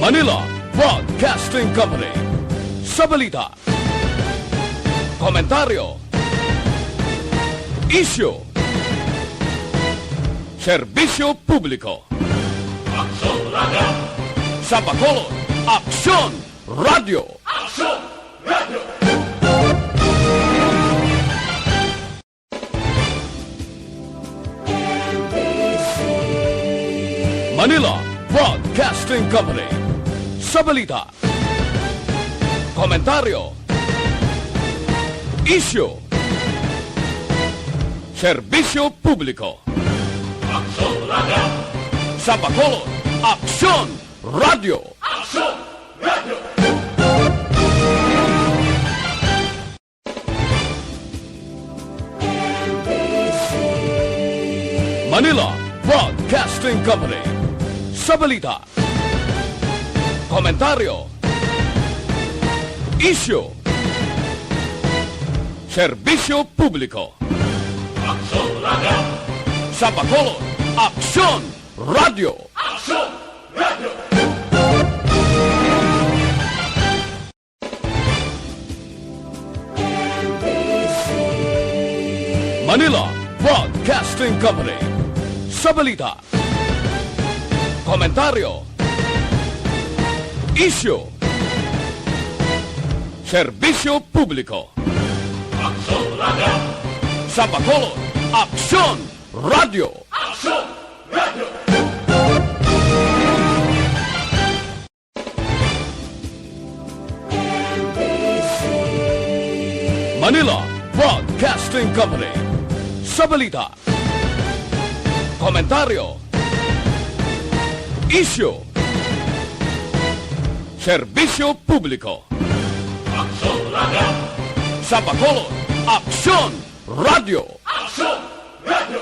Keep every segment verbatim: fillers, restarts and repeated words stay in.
Manila Broadcasting Company. Sa balita, komentaryo, isyu, serbisyo publiko. Aksyon Radio! Sa Bacolod, Aksyon Radio! Aksyon Radio! Manila Broadcasting Company. Sa balita, komentaryo, isyu, serbisyo publiko. Aksyon Radio! Sa Bacolod, Aksyon Radio! Aksyon Radio! Manila Broadcasting Company. Sa balita, komentaryo, isyu, serbisyo publiko. Aksyon Radio! Sa Bacolod, Aksyon Radio! Aksyon Radio! Manila Broadcasting Company. Sa balita, komentaryo, isyu, serbisyo publiko. Aksyon Radio! Sa Bacolod, Aksyon Radio! Aksyon Radio! Manila Broadcasting Company. Sa balita, komentaryo, isyu, serbisyo publiko. Aksyon Radio! Sa Bacolod, Aksyon Radio! Aksyon Radio!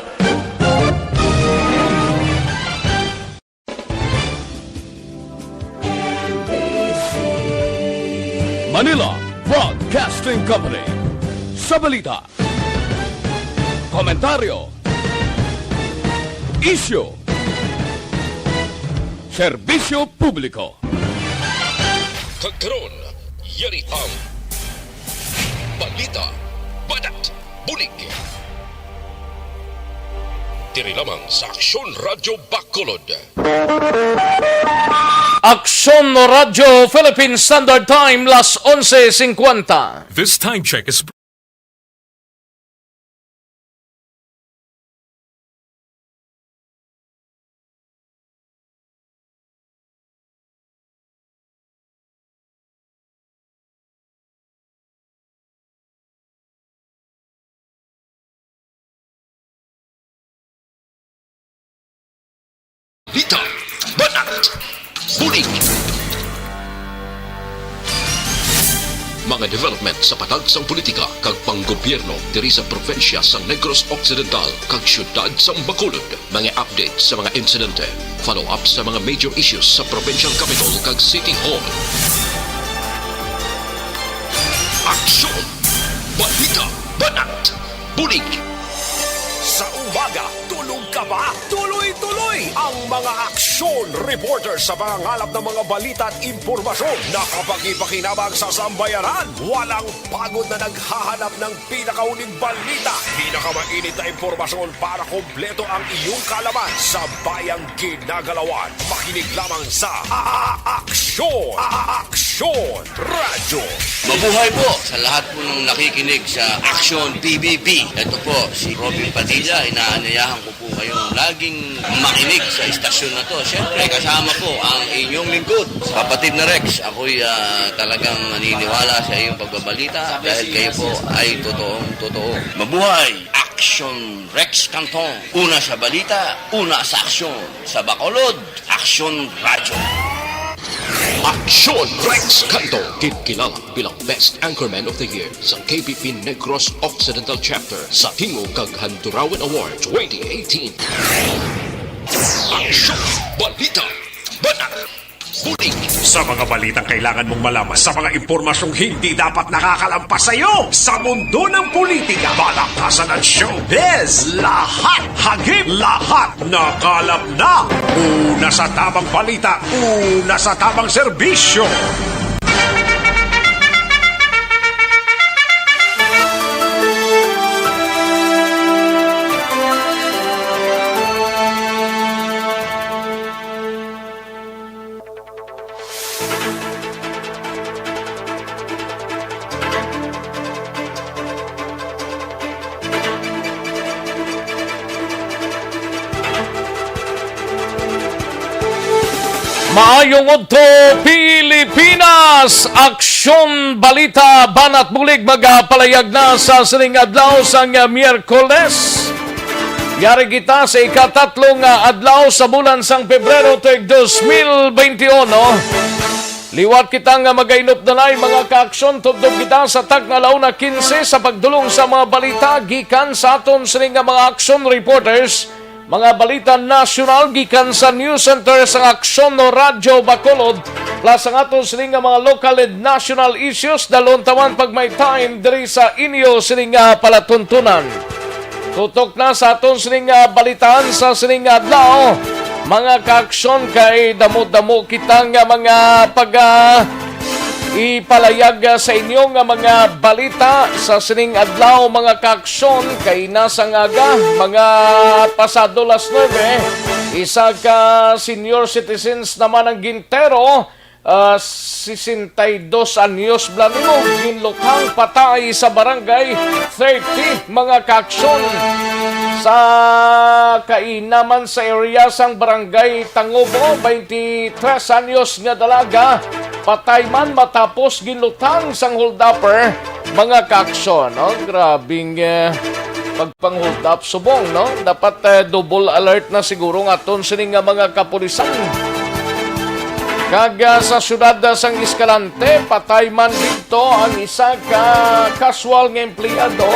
Manila Broadcasting Company. Sa balita, komentaryo, isyu, serbisyo publiko. Kag karon, yari ang balita, banat, bulig. Diri lamang sa Aksyon Radyo Bacolod. Aksyon Radyo Philippine Standard Time, las onse cincuenta. This time check is Balita, banat, bulig. Mga development sa patagsang politika kag panggobyerno diri sa probinsya sang Negros Occidental kag siyudad sang Bacolod. Mga update sa mga insidente, follow-up sa mga major issues sa provincial capitol kag city hall. Aksyon! Balita! Banat! Bulig! Sa umaga, tulog ka ba? Tuloy-tuloy ang mga aksyon reporter sa pangangalap ng mga balita at impormasyon na kapakipakinabang sa sambayanan. Walang pagod na naghahanap ng pinakahuling balita, pinakamainit na impormasyon para kompleto ang iyong kaalaman sa bayang ginagalawan. Makinig lamang sa A-, A-, Aksyon, A-, A-, Aksyon Radyo. Mabuhay po sa lahat po ng nakikinig sa Aksyon P B B. Ito po si Robin Padilla. Inaanyayahan ko po kayong laging makinig sa istasyon na to. Siyempre, kasama po ang inyong lingkod, kapatid na Rex. Ako'y, ah, talagang naniniwala sa iyong pagbabalita dahil kayo po ay totoong totoo. Mabuhay! Aksyon Rex Canton. Una sa balita, una sa aksyon. Sa Bacolod, Aksyon Radyo. Aksyon Rex Canton, ginkilala bilang Best Anchorman of the Year sa K B P Negros Occidental Chapter sa Tingog kag Handurawan Award twenty eighteen. Aksyon! Balita! Banat! Bulig. Sa mga balitang kailangan mong malaman, sa mga impormasyong hindi dapat nakakalampas sa iyo, sa mundo ng politika, balakasan at showbiz, lahat, hagip, lahat, nakalap na. Una sa tamang balita, una sa tamang serbisyo. Maayong udto, Pilipinas! Aksyon Balita, banat bulig, magapalayag na sa sining adlaw sang Miyerkules. Yari kita sa ikatatlo nga adlaw sa bulan sang Pebrero tuig dos mil beintiuno. Liwat kita nga magainupdanay, mga kaaksyon, tubtob kita sa takna, alauna kinse, sa pagdulong sa mga balita gikan sa aton sini nga mga aksyon reporters, mga balita nasyonal gikan sa News Center sang Aksyon no Radyo Bacolod, plus ang aton sini nga mga local and national issues, dalon taman pag may time diri sa inyo sini nga palatuntunan. Tutok na sa aton sining, ah, balitaan sa sining adlaw. Mga kaaksyon, kay damo-damo kita nga mga pag, ah, ipalayag, ah, sa inyo nga mga balita sa sining adlaw, mga kaaksyon, kay nasa nga aga, mga pasado las nuebe, isa ka senior citizens naman ang gintero, ah, sesenta y dos anyos bala nimo, ginluthang patay sa Barangay thirty, mga kaaksyon. Sa kainaman sa area sang Barangay Tangobo, twenty-three anyos nga dalaga, patay man matapos ginluthang sang holdupper, mga kaaksyon. Oh, grabing, eh, pagpang-hold up subong, no? Dapat, eh, double alert na siguro ang aton sini nga mga kapulisan. Kag, ah, sa siyudad, ah, sang Escalante, patay man didto ang isa ka casual nga empleyado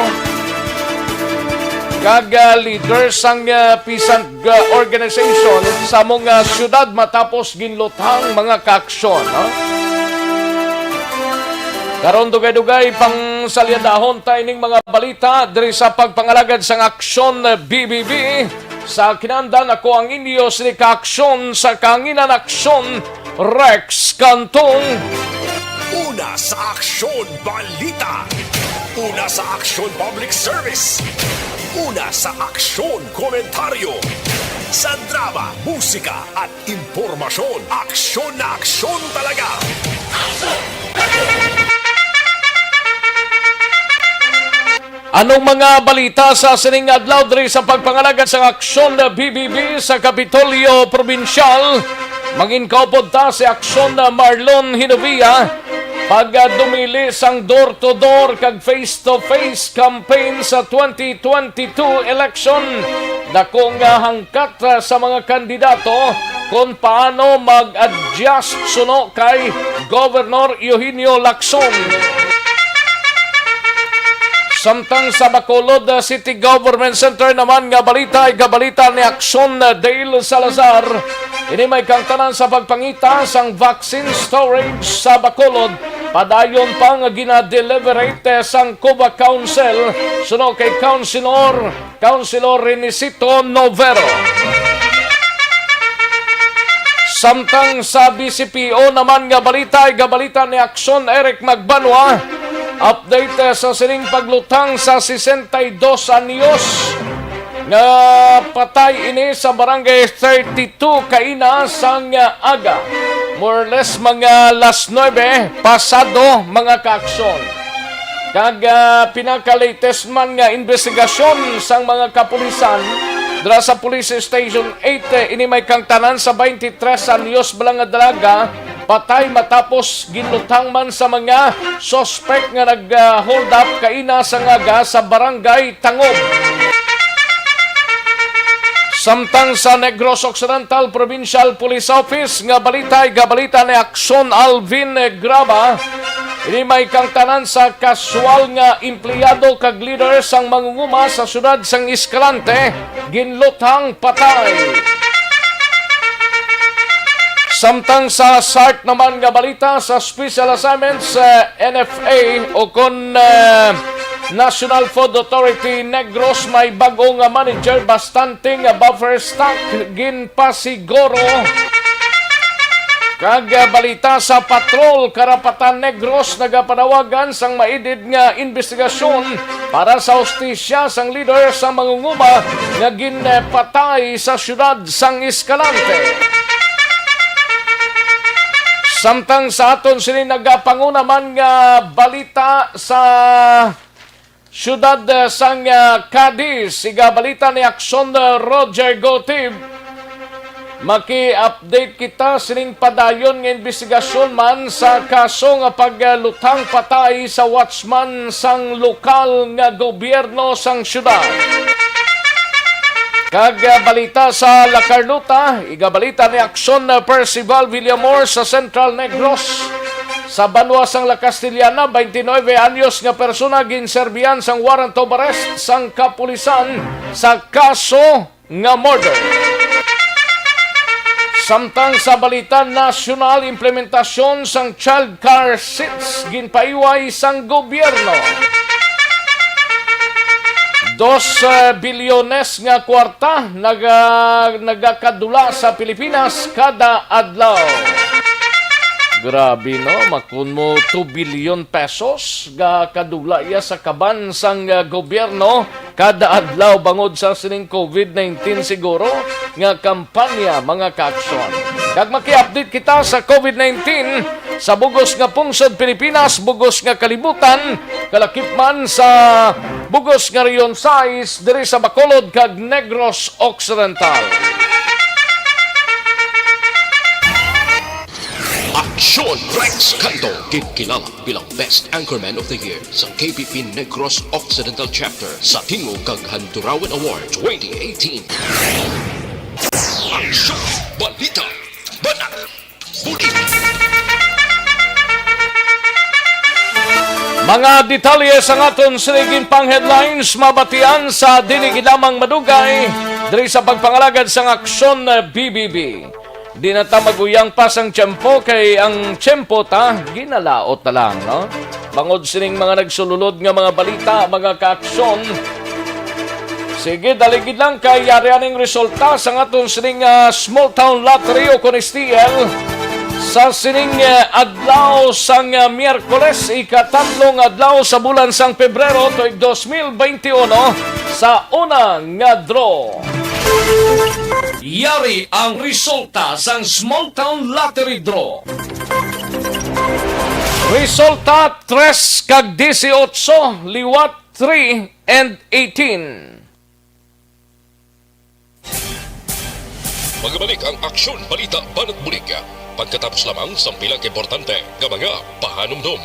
kag, ah, leader sang, ah, peasant, ah, organization sa among, ah, siyudad matapos ginluthang, mga kaaksyon, no? Karon, dugay-dugay pang salyadahon ta ining mga balita diri sa pagpangalagad sang Aksyon B B B. Sa kinandan, ako ang inyo sini ka aksyon sa kanginan, Aksyon Rex Cantong. Una sa Aksyon Balita. Una sa Aksyon Public Service. Una sa Aksyon Komentaryo. Sa drama, musika, at impormasyon, aksyon na aksyon talaga. Anong mga balita sa sining adlaw diri sa pagpangalagad sang Aksyon B B B sa Kapitolyo Probinsyal? Mangin kaupod ta si Aksyon Marlon Hinovia, pagdumili sang door to door kag face to face campaign sa twenty twenty-two election. Dako nga hang kat, ah, sa mga kandidato kon paano mag-adjust suno kay Governor Eugenio Lacson. Samtang sa Bacolod, ah, City Government Center naman nga balita, ay gabalita ni Aksyon, ah, Dale Salazar. Ini may kangtanan sa pagpangita sang vaccine storage sa Bacolod. Padayon pa nga gina-deliberate, eh, sang COVA Council suno kay Councilor Councilor Renesito Novero. Samtang sa B C P O naman nga balita, ay gabalita ni Aksyon Eric Magbanwa. Update, eh, sa sining pagluthang sa sesenta y dos anyos nga patay ini sa Barangay thirty-two kaina sang aga. More or less mga las nuebe pasado, mga kaaksyon. Kag, ah, pinaka-latest man nga investigasyon sang mga kapulisan dira sa Police Station eight, eh, ini may kangtanan sa twenty-three anyos bala nga dalaga, patay matapos ginluthang man sa mga suspect nga nag, ah, hold up kaina sang aga sa Barangay Tangob. Samtang sa Negros Occidental Provincial Police Office nga balita, ay gabalita ni Aksyon Alvin Graba. Ini may kangtanan sa kaswal nga empleyado kag leader sang mangunguma sa siyudad sang Escalante, ginluthang patay. Samtang sa SART naman nga balita, sa Special Assignments, eh, N F A o kon, eh, National Food Authority Negros, may bag-o nga manager, bastante nga buffer stock ginpasiguro. Kag, eh, balita sa Patrol Karapatan Negros, nagapanawagan sang maidid nga investigasyon para sa hustisya sang lider sa mangunguma nga ginpatay sa siyudad sang Escalante. Samtang sa aton sini nagapanguna man nga balita sa siyudad, eh, sang, eh, Cadiz, igabalita ni Aksyon, eh, Roger Gotib. Maki-update kita sining padayon nga investigasyon man sa kaso nga pagluthang patay sa watchman sang lokal nga gobyerno sang siyudad. Kag, ah, balita sa La Carlota, igabalita ni Aksyon, ah, Percival Villamor sa Central Negros. Sa banwa sang La Castellana, twenty-nine anyos nga persona ginserbihan sang warrant of arrest sang kapulisan sa kaso nga murder. Samtang sa balita nasyonal, implementasyon sang child car seats ginpaiway sang gobyerno. Dos, eh, bilyones nga kwarta naga-, nagakadula sa Pilipinas kada adlaw. Grabe, no? Makun mo two billion pesos ga kadula iya sa kaban sang, ah, gobyerno kada adlaw bangod sa sining covid nineteen siguro nga kampanya, mga kaaksyon. Kag maki-update kita sa covid nineteen sa bugos nga pungsod Pilipinas, bugos nga kalibutan, kalakip man sa bugos nga Region sais diri sa Bacolod kag Negros Occidental. Aksyon Rex Canto, ginkilala bilang Best Anchorman of the Year sa K P P Negros Occidental Chapter sa Tingog kag Handurawan Award twenty eighteen. Aksyon, balita, banat, bulig. Mga detalye sang aton sining pang headlines mabatian sa dili gid lamang madugay diri sa pagpangalagad sang Aksyon B B B. Di na ta maguyang pa sang tiyempo, kay ang tiyempo ta ginalaot na lang, no? Bangod sining mga nagsululod nga mga balita, mga kaaksyon, sige, dali gid lang kay yari aning resulta sang aton sining, ah, Small Town Lottery o kon S T L sa sining, ah, adlaw sang, ah, Miyerkules, ikatatlong adlaw sa bulan sang Pebrero tuig dos mil beinti uno, sa una nga draw. Yari ang resulta sang Small Town Lottery Draw. Resulta, tres kag dieciocho, liwat three and eighteen. Magabalik ang Aksyon Balita Banat Bulig pagkatapos lamang sang pila ka importante nga mga pahanumdom.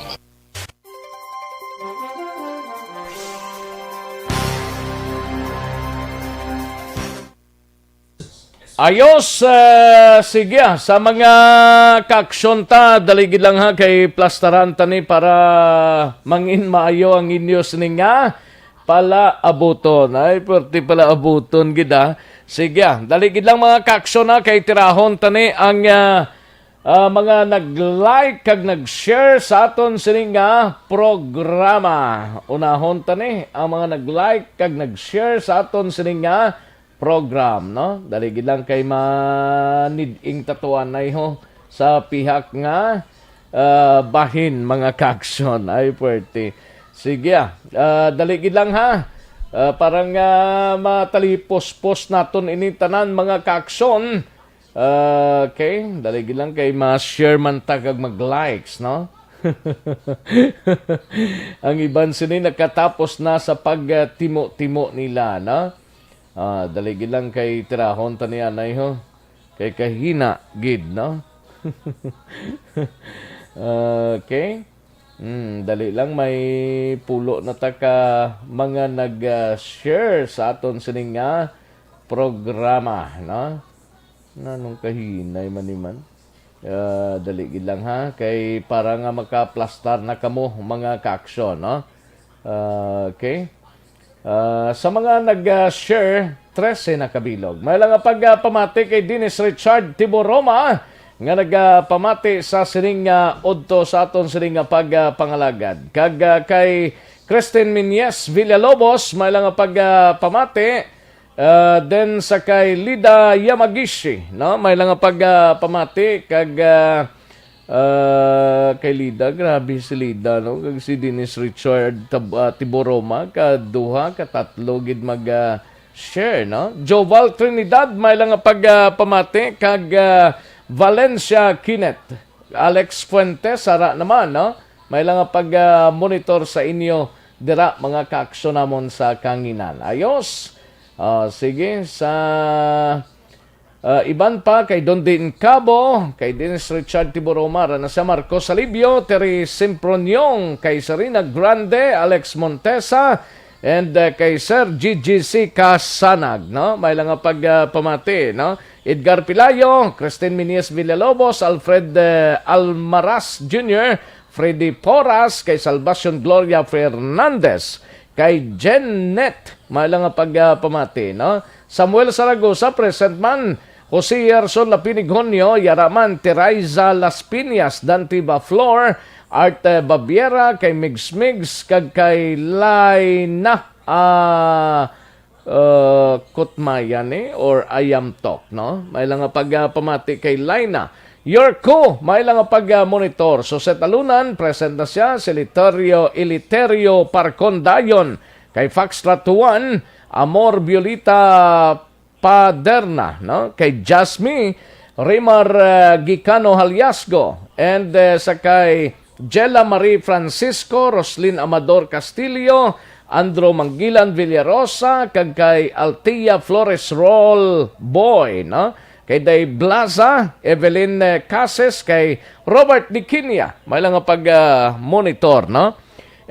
Ayos, eh, sige, ah, sa mga kaaksyon ta, dali gid lang ha, kay plastaran ta ni para mangin maayo ang inyo sining nga palaabuton. Ay, pwerte palaabuton gid, ah. Sige, ah, dali gid lang mga kaaksyon ha, kay tirahon ta ni ang, ah, ah, mga nag-like kag nag-share sa aton sining nga programa. Unahon ta ni ang mga nag-like kag nag-share sa aton sining nga program, no? Dali gid lang kay manid-ing ta to anay ho sa pihak nga, ah, bahin, mga kaaksyon. Ay, pwerte. Sige, ah. Ah, dali gid lang, ha. Ah, para nga matalipos-pos naton ini tanan, mga kaaksyon. Ah, okay, dali gid lang kay ma-share man ta kag mag-likes, no? Ang iban sini nakatapos na sa pagtimo-timo nila, no? Ah, dali gid lang kay tirahon ta ni anay ho. Kay kahina gid, no? Okay. Hmm, dali lang, may pulo na ta ka mga nag, ah, share sa aton sining nga programa, no? Nanong kahinay man ni man? Ah, dali gid lang ha, kay para nga makaplastar na kamo, mga kaaksyon, no? Ah, okay. Ah, sa mga nag, ah, share, trese na kabilog. May lang nga pag, ah, pamati kay Dennis Richard Tiboroma, nga nagapamati sa sining nga udto sa aton sining nga pagpangalagad. Kag, ah, kay Kristen Minyes Villalobos, may lang nga pagpamati, ah, then sa kay Lida Yamagishi, no? May lang nga pagpamati kag, ah, ah, kay Lida, grabe si Lida, no? Kag si Dennis Richard Tab-, ah, Tiboroma, kaduha, katatlo gid mag, ah, share, no? Joval Trinidad, may lang nga pagpamati kag, ah, Valencia Kenneth. Alex Fuentes, ara naman, no? May lang nga pag, ah, monitor sa inyo dira, mga kaaksyon namon sa kanginan. Ayos. Ah, sige, sa, ah, iban pa, kay Don Din Cabo, kay Dennis Richard Tiburoma, ra na sa Marcos Alibio, Terry Simproniong, kay Serena Grande, Alex Montesa, and, ah, kay Sir G G C Kasanag, no? May lang nga pag, ah, pamati, no? Edgar Pilayo, Christine Minies Villalobos, Alfred, eh, Almaraz Junior, Freddy Porras, kay Salvacion Gloria Fernandez, kay Jeanette, may lang nga pag, ah, pamati, no? Samuel Saragosa, present man. Jose Yerson Lapinigonio, yara man. Teraiza Las Piñas, Dante Baflor, Art, eh, Babiera, kay Migs Migs, kag kay Laina, ah, uh, Kutmayan ni or Ayam Talk, no? May lang nga pag, ah, pamati kay Laina. Yorko, may lang nga pag, ah, monitor. Suset Alunan, present na siya. Si Eliterio, Eliterio Parcondayon, kay Foxtrot one, Amor Violeta Paderna, no? Kay Jasmine Rimar, ah, Gicano Haliasgo, and, eh, sa kay Jella Marie Francisco, Roslyn Amador Castillo, Andrew Manggilan Villarosa, kag kay Althea Flores Roll Boy, no? Kay Day Blaza, Evelyn, eh, Cases, kay Robert Diquinia, may lang nga pag, ah, monitor, no?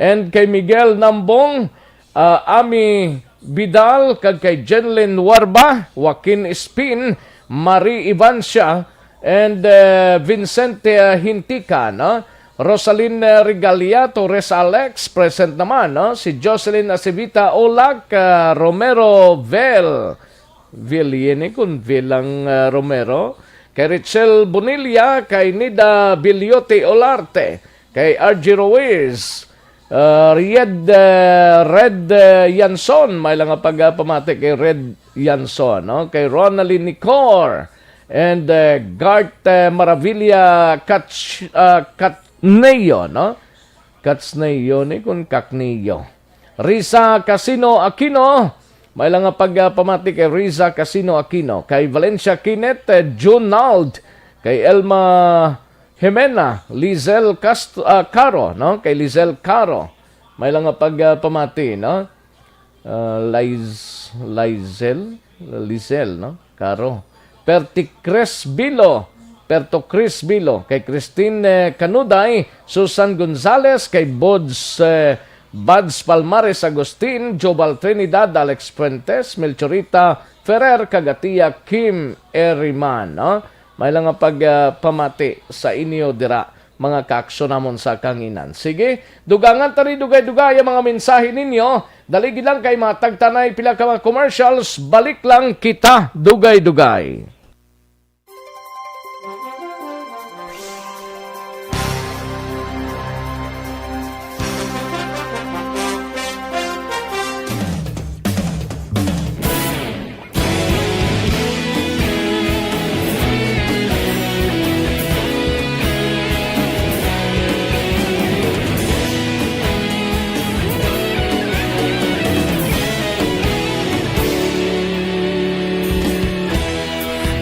And kay Miguel Nambong, ah, Ami Vidal, kag kay Jenlyn Warba, Joaquin Espin, Marie Ivancia, and, eh, Vincente, ah, Hintica, no? Rosalyn, eh, Regalia, Torres Alex, present naman, no? Si Jocelyn Acevita Olak, ah, Romero Vel, Vil yun eh, kung Vil ang, ah, Romero. Kay Richel Bonilla, kay Nida Biliote Olarte, kay R G Ruiz, ah, Ried, ah, Red, ah, Yanson, may lang nga pag, ah, pamati kay Red Yanson, no? Kay Ronaldin Nicor, and, ah, Gart, ah, Maravilla Kats-, ah, Katneo, no? Katsneo ni kun Kakneo. Risa Casino Aquino, may lang nga pag, ah, pamati kay Risa Casino Aquino, kay Valencia Kenneth, eh, Junald, kay Elma Jimena, Lizel Cast-, ah, Caro, no? Kay Lizel Caro, may lang nga pag, ah, pamati, no? Ah, Liz-, Lizel, Lizel, no? Caro. Perti Chris Bilo, Perto Chris Bilo, kay Christine, eh, Canuday, Susan Gonzales, kay Bods, eh, Bads Palmares Agustin, Jobal Trinidad, Alex Fuentes, Melchorita Ferrer, kag Atia Kim Eriman, no? May lang nga pag, ah, pamati sa inyo dira, mga kaaksyon namon sa kanginan. Sige, dugangan ta ni dugay-dugay ang mga mensahe ninyo. Dali gid lang kay matagtanay pila ka mga commercials. Balik lang kita dugay-dugay.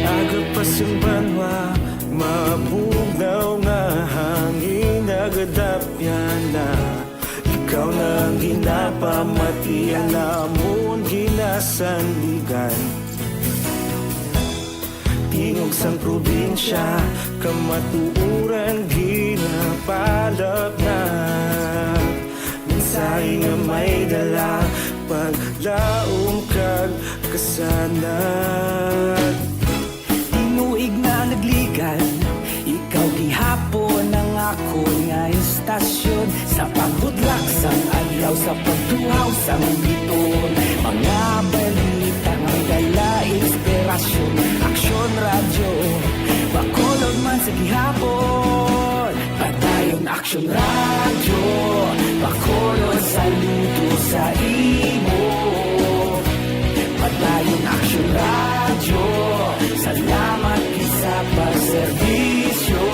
Aga pa sing banwa, mabugnaw nga hangin, nagadapyan na. Ikaw na ang ginapamati, ang amon ginasandigan. Tingog sang probinsya, kamatuoran ginapalapnat. Mensahe nga may dala, paglaom kag kasanag. Tinuig na nagligan, ikaw gihapon ang akon nga istasyon. Sa pagbutlak sang adlaw, sa pagtuhaw sang biton, mga balita nga may dala inspirasyon. Aksyon Radyo, Bacolod man Aksyon Radyo, Bacolod, saludo sa imo. Padayon Aksyon Radyo, salamat gid sa pagserbisyo.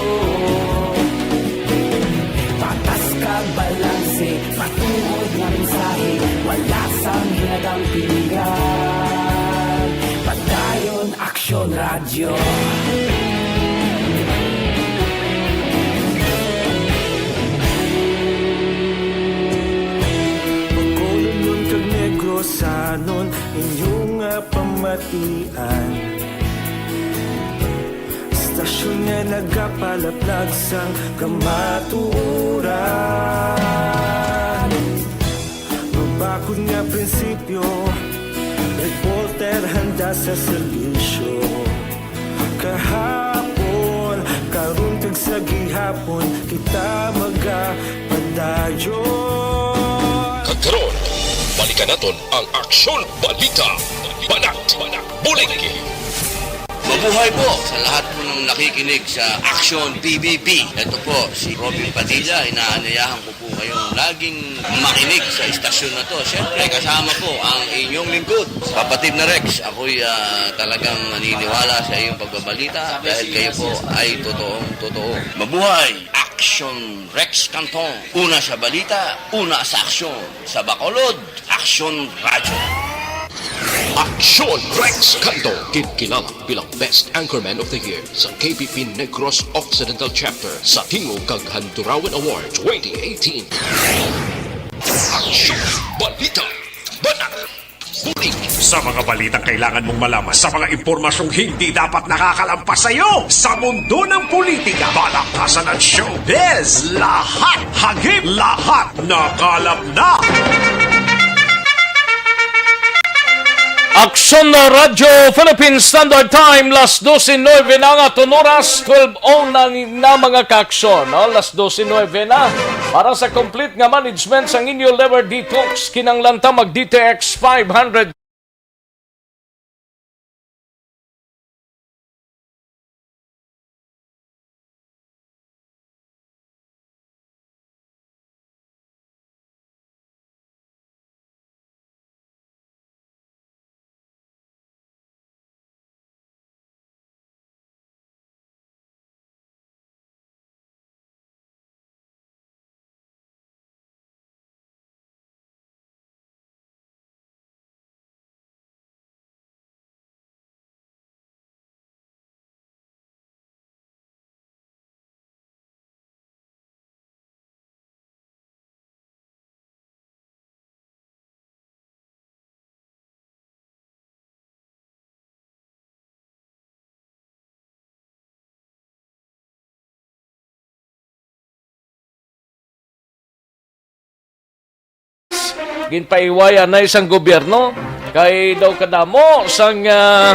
Patas kag balanse, matuod nga mensahe, wala sang hinadang pinggan. Padayon Aksyon Radyo. Bacolodnon kag Negrosanon, inyo nga pamatian. Istasyon nga nagapalaplag sang kamatuoran. Mabakod nga prinsipyo, reporter handa sa serbisyo. Kahapon, karon kag sa gihapon, kita magapadayon. Kag karon, balikan naton ang Aksyon Balita. Banat, bulig. Mabuhay po sa lahat po ng nakikinig sa Aksyon P B B. Ito po si Robin Padilla. Inaanyayahan ko po kayong laging makinig sa istasyon na to. Siyempre, kasama po ang inyong lingkod, kapatid na Rex. Ako'y, ah, talagang naniniwala sa iyong pagbabalita dahil kayo po ay totoong totoo. Mabuhay! Aksyon Rex Canton. Una sa balita, una sa aksyon. Sa Bacolod, Aksyon Radyo. Aksyon Rex Canto, gid kilala bilang Best Anchorman of the Year sa K P P Negros Occidental Chapter sa Tingog kag Handurawan Award twenty eighteen. Aksyon Balita, Banat, Bulig. Sa mga balitang kailangan mong malaman, sa mga impormasyong hindi dapat nakakalampas sa iyo, sa mundo ng politika, balakasan at showbiz, lahat, hagip, lahat, nakalap na. Aksyon na Radyo Philippine Standard Time, las dose nuebe na nga aton oras, twelve oh nine na, mga kaaksyon, no? Las dose nuebe na. Para sa complete nga management sang inyo liver detox, kinahanglan ta mag D T X five hundred. Ginpaiway anay sang gobyerno kay daw kadamo sang, ah,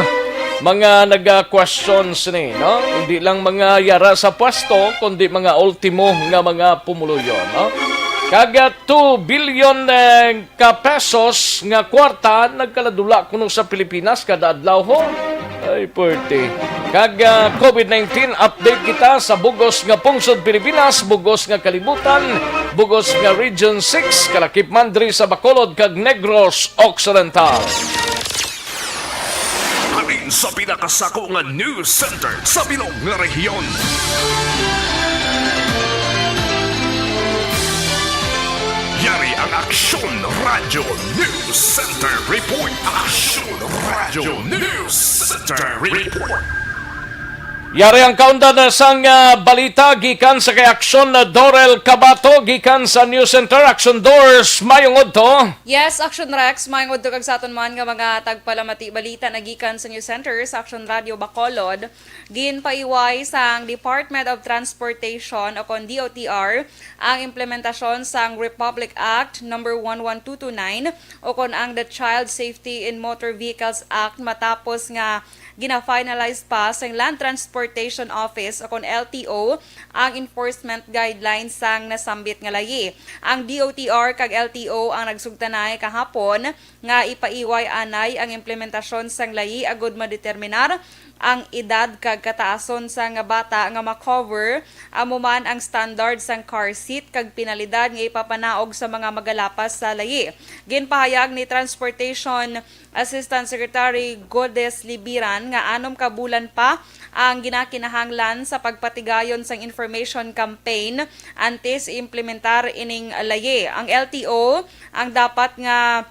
mga naga-question sini, no? Hindi lang mga yara sa pwesto, kundi mga ultimo nga mga pumuluyo, no? Kag, ah, two billion, eh, ka pesos nga kwarta nagkaladula kuno sa Pilipinas kada adlaw, ho. Ay, puwerte. Kag, ah, covid nineteen update kita sa bug-os nga pungsod Pilipinas, bug-os nga kalibutan, bug-os nga Region six, kalakip man diri sa Bacolod kag Negros Occidental. Halin sa pinakasako nga news center sa bilog nga rehiyon. Yari ang Aksyon Radyo News Center Report. Aksyon Radyo News Center Report. Yari ang kaundan na sang, ah, balita gikan sa kay Aksyon na Dorel Cabato gikan sa News Center. Aksyon Dors, mayong udto. Yes, Aksyon Rex, mayong udto kag sa aton man nga mga tagpalamati. Balita na gikan sa News Center sa Aksyon Radyo Bacolod. Ginpaiway sang Department of Transportation o kon D O T R ang implementasyon sang Republic Act number one one two two nine o kon ang The Child Safety in Motor Vehicles Act matapos nga gina-finalize pa sang Land Transportation Office o kon L T O ang enforcement guidelines sang nasambit nga layi. Ang D O T R kag L T O ang nagsugtanay kahapon nga ipaiway anay ang implementasyon sang layi agud madeterminar ang edad kag kataason sang bata nga ma-cover, amo man ang standard sang car seat kag penalidad nga ipapanaog sa mga magalapas sa layi. Ginpahayag ni Transportation Assistant Secretary Godes Libiran nga anom ka bulan pa ang ginakinahanglan sa pagpatigayon sang information campaign antes i-implementar ining layi. Ang L T O ang dapat nga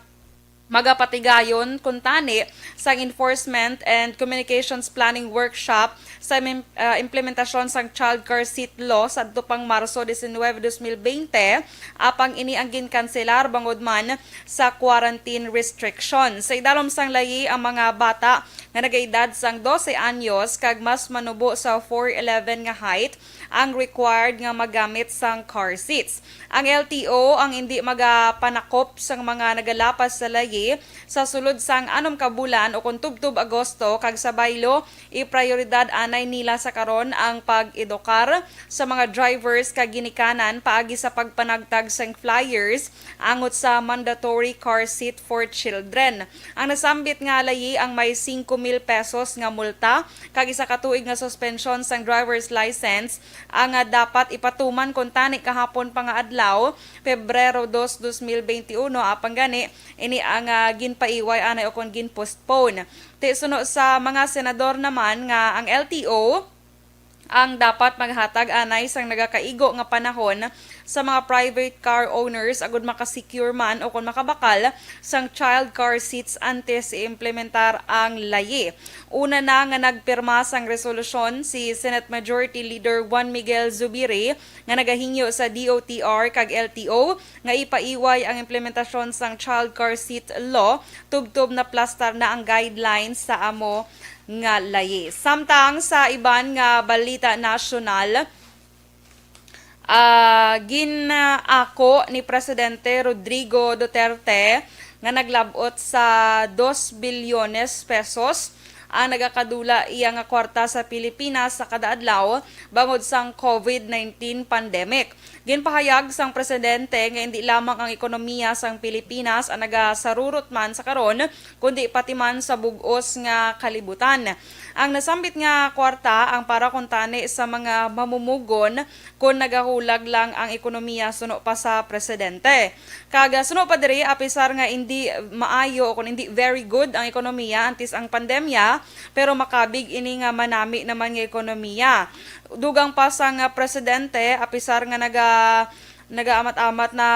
magapatigayon kuntani sang Enforcement and Communications Planning Workshop sa im-, ah, implementasyon sang Child Car Seat Law sadto pang Marso diecinuebe, dos mil veinte, apang ini ang ginkanselar bangod man sa quarantine restriction. Sa idalom sang layi, ang mga bata nga nagaedad sang dose anyos kag mas manubo sa four eleven nga height ang required nga magamit sang car seats. Ang L T O ang indi magapanakop sang mga nagalapas sa layi sa sulod sang anom ka bulan o kon tubtob Agosto, kag sa baylo, iprayoridad anay nila sa karon ang pag-edukar sa mga drivers kag ginikanan paagi sa pagpanagtag sang flyers angot sa mandatory car seat for children. Ang nasambit nga layi ang may singko mil pesos nga multa kag isa ka tuig nga suspension sang driver's license ang, ah, dapat ipatuman kuntani kahapon pa nga adlaw, Pebrero dos, dos mil veintiuno, apang gani ini ang, ah, ginpaiway anay o kon gin-postpone. Ti suno sa mga senador naman nga ang L T O ang dapat maghatag anay sang nagakaigo nga panahon sa mga private car owners agud makasecure man o kon makabakal sang child car seats antes i-implementar ang layi. Una na nga nagpirma sang resolusyon si Senate Majority Leader Juan Miguel Zubiri nga nagahingyo sa D O T R kag L T O nga ipaiway ang implementasyon sang child car seat law tubtob naplastar na ang guidelines sa amo nga layi. Samtang sa iban nga balita nasyonal, ah, gin-ako ni Presidente Rodrigo Duterte nga naglab-ot sa dos bilyones pesos ang nagakadula iya nga kwarta sa Pilipinas sa kada adlaw bangod sang COVID nineteen pandemic. Ginpahayag sang presidente nga indi lamang ang ekonomiya sang Pilipinas ang nagasarurot man sa karon, kundi pati man sa bug-os nga kalibutan. Ang nasambit nga kwarta ang para kuntani sa mga mamumugon kon nagahulag lang ang ekonomiya, suno pa sa presidente. Kag, ah, suno pa diri, apisar nga indi maayo o kon indi very good ang ekonomiya antes ang pandemya, pero makabig ini nga manami naman nga ekonomiya. Dugang pa sang, ah, presidente, apisar nga naga-, nagaamat-amat na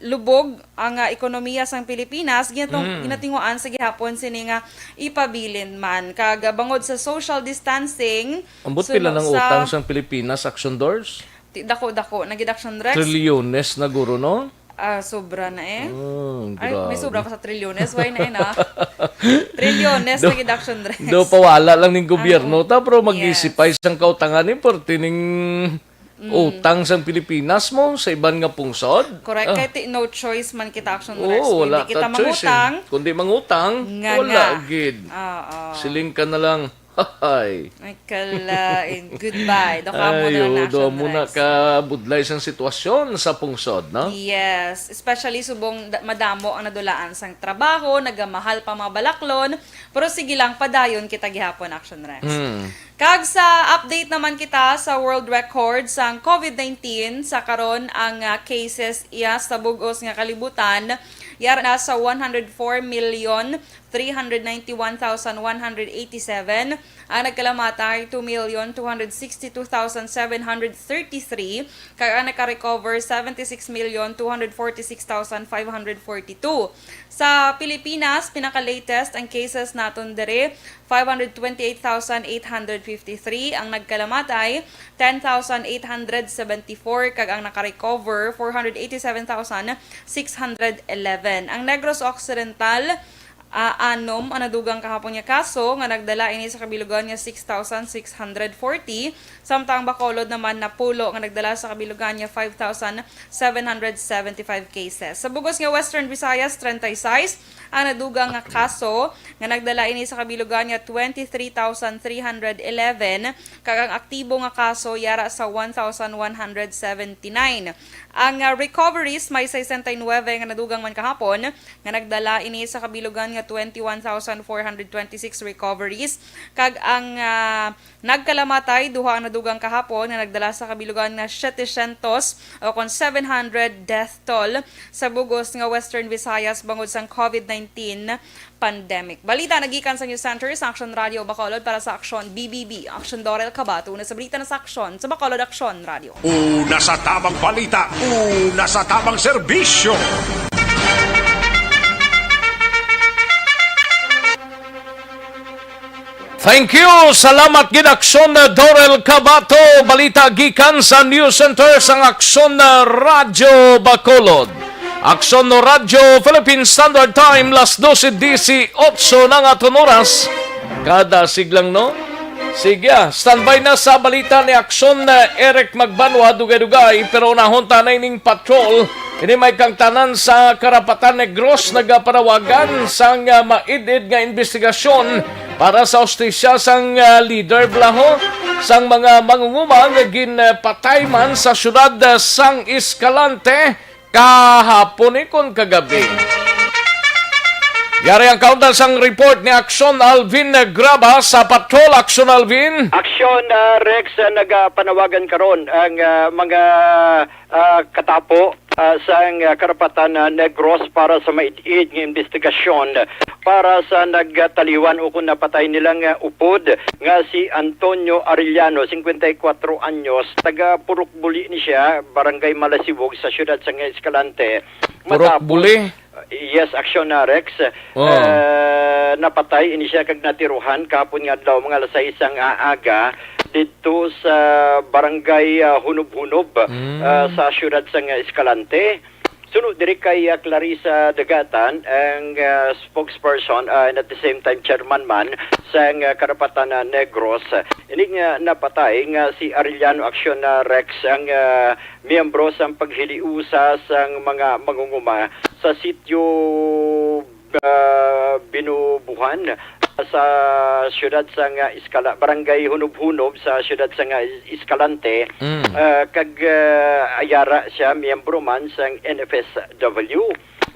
lubog ang, ah, ekonomiya sang Pilipinas, ginatung-, Mm. ginatinguan sa gihapon sini nga ipabilin man. Kag, ah, bangod sa social distancing, Ambot pila suno nang sa utang sang Pilipinas, Action Doors? Ti-, dako-dako na gid, Action Rex. Trilyones na guro, no? Ah, sobra na eh. Oh, Ay, may grabe. Sobra pa sa trilyones. Why na eh, na? Trilyones Do-, na gid, Action Rex. Do, pawala lang ning gobyerno Ano? ta, pero Yes. mag-isipay sang kautangan ni, perti ning Mm. utang sang Pilipinas mo sa iban nga pungsod. Correct. Ah. Kay ti-, no choice man kita, Action Oo, Rex. Kung wala hindi kita ta choice eh. mangutang, Kundi mangutang, nga, wala nga. gid. Oo. Siling ka na lang, Ay. Ay, kalain. Goodbye. Do ka mo Ay, na oo, na, do Action mo na Rex. ka budlay sang sitwasyon sa pungsod, no? Yes. Especially subong da-, madamo ang nadulaan sang trabaho, nagamahal pa mga balaklon. Pero sige lang, padayon kita gihapon, Action Rex. Hmm. Kag sa update naman kita sa world record sang COVID nineteen, sa karon ang, ah, cases iya sa bug-os nga kalibutan, yara na sa one hundred four million three hundred ninety-one thousand one hundred eighty-seven, ang nagkalamatay, two million two hundred sixty-two thousand seven hundred thirty-three, kag ang nakarecover, seventy-six million two hundred forty-six thousand five hundred forty-two. Sa Pilipinas, pinaka-latest ang cases naton diri, five hundred twenty-eight thousand eight hundred fifty-three, ang nagkalamatay, ten thousand eight hundred seventy-four, kag ang nakarecover, four hundred eighty-seven thousand six hundred eleven. Ang Negros Occidental, Ah, anom ang nadugang kahapon nga kaso nga nagdala ini sa kabilugan nga six thousand six hundred forty, samtang ang Bacolod naman napulo nga nagdala sa kabilugan nga five thousand seven hundred seventy-five cases. Sa bugos nga Western Visayas, treinta y seis ang nadugang nga kaso nga nagdala ini sa kabilugan nga twenty-three thousand three hundred eleven, kag ang aktibo nga kaso yara sa one thousand one hundred seventy-nine. Ang, ah, recoveries may sesenta y nuebe nga nadugang man kahapon, nga nagdala ini sa kabilugan nga twenty-one thousand four hundred twenty-six recoveries, kag ang, ah, nagkalamatay, duha ang nadugang kahapon nga nagdala sa kabilugan nga setecientos o kon seven hundred death toll sa bugos nga Western Visayas bangod sang covid nineteen pandemic. Balita nagikan sa News Center sa Action Radio Bacolod para sa Action B B B. Action Dorel Cabato na sa balita na sa Action sa Bacolod Action Radio. Una sa tamang balita, una sa tamang serbisyo. Thank you. Salamat gid, Aksyon, Dorel Cabato. Balita gikan sa News Center sang Aksyon Radyo Bacolod. Aksyon Radyo Philippine Standard Time, las doce dieciocho na nga aton oras. Kada siglang, no? Sige, ah, standby na sa balita ni Aksyon, ah, Eric Magbanwa, dugay-dugay, pero unahon ta na ining patrol. Ini may kangtanan sa Karapatan Negros nagapanawagan sang, ah, maid-id nga investigasyon para sa hustisya sang, ah, leader bala ho sang mga mangunguma nga ginpatay man sa siyudad, ah, sang Escalante kahapon, eh, kon kagabi. Yari ang kaundan sang report ni Aksyon Alvin Graba sa Patrol. Aksyon Alvin. Aksyon, ah, Rex, ah, nagapanawagan karon ang, ah, mga, ah, katapo, ah, sang, ah, Karapatan, ah, Negros para sa maid-id nga investigasyon para sa nagtaliwan o kung napatay nilang, ah, upod nga si Antonio Arellano, singkwenta y kwatro anyos, taga Purok Buli ni siya, Barangay Malasiwog sa siyudad sang Escalante. Purok Matapos, Buli? Yes, Aksyon na, Rex. Oh. Eh, napatay ini siya kag natiruhan kahapon nga adlaw, mga alas sais sang aga, didto sa Barangay, ah, Hunob-Hunob, Mm. ah, sa siyudad sang Escalante. Suno diri kay, ah, Clarissa Dagatan, ang, ah, spokesperson, ah, and at the same time chairman man sang, ah, Karapatan, ah, Negros. Ining, ah, napatay nga si Arellano Aksyon na, Rex, ang, ah, miyembro sang paghiliusa sang mga mangunguma sa sitio, ah, Binubuhan sa siyudad sang, ah, Escala-, Barangay Hunob-Hunob sa siyudad sang, ah, Escalante, Mm. ah, kag, ah, yara siya miyembro man sang N F S W.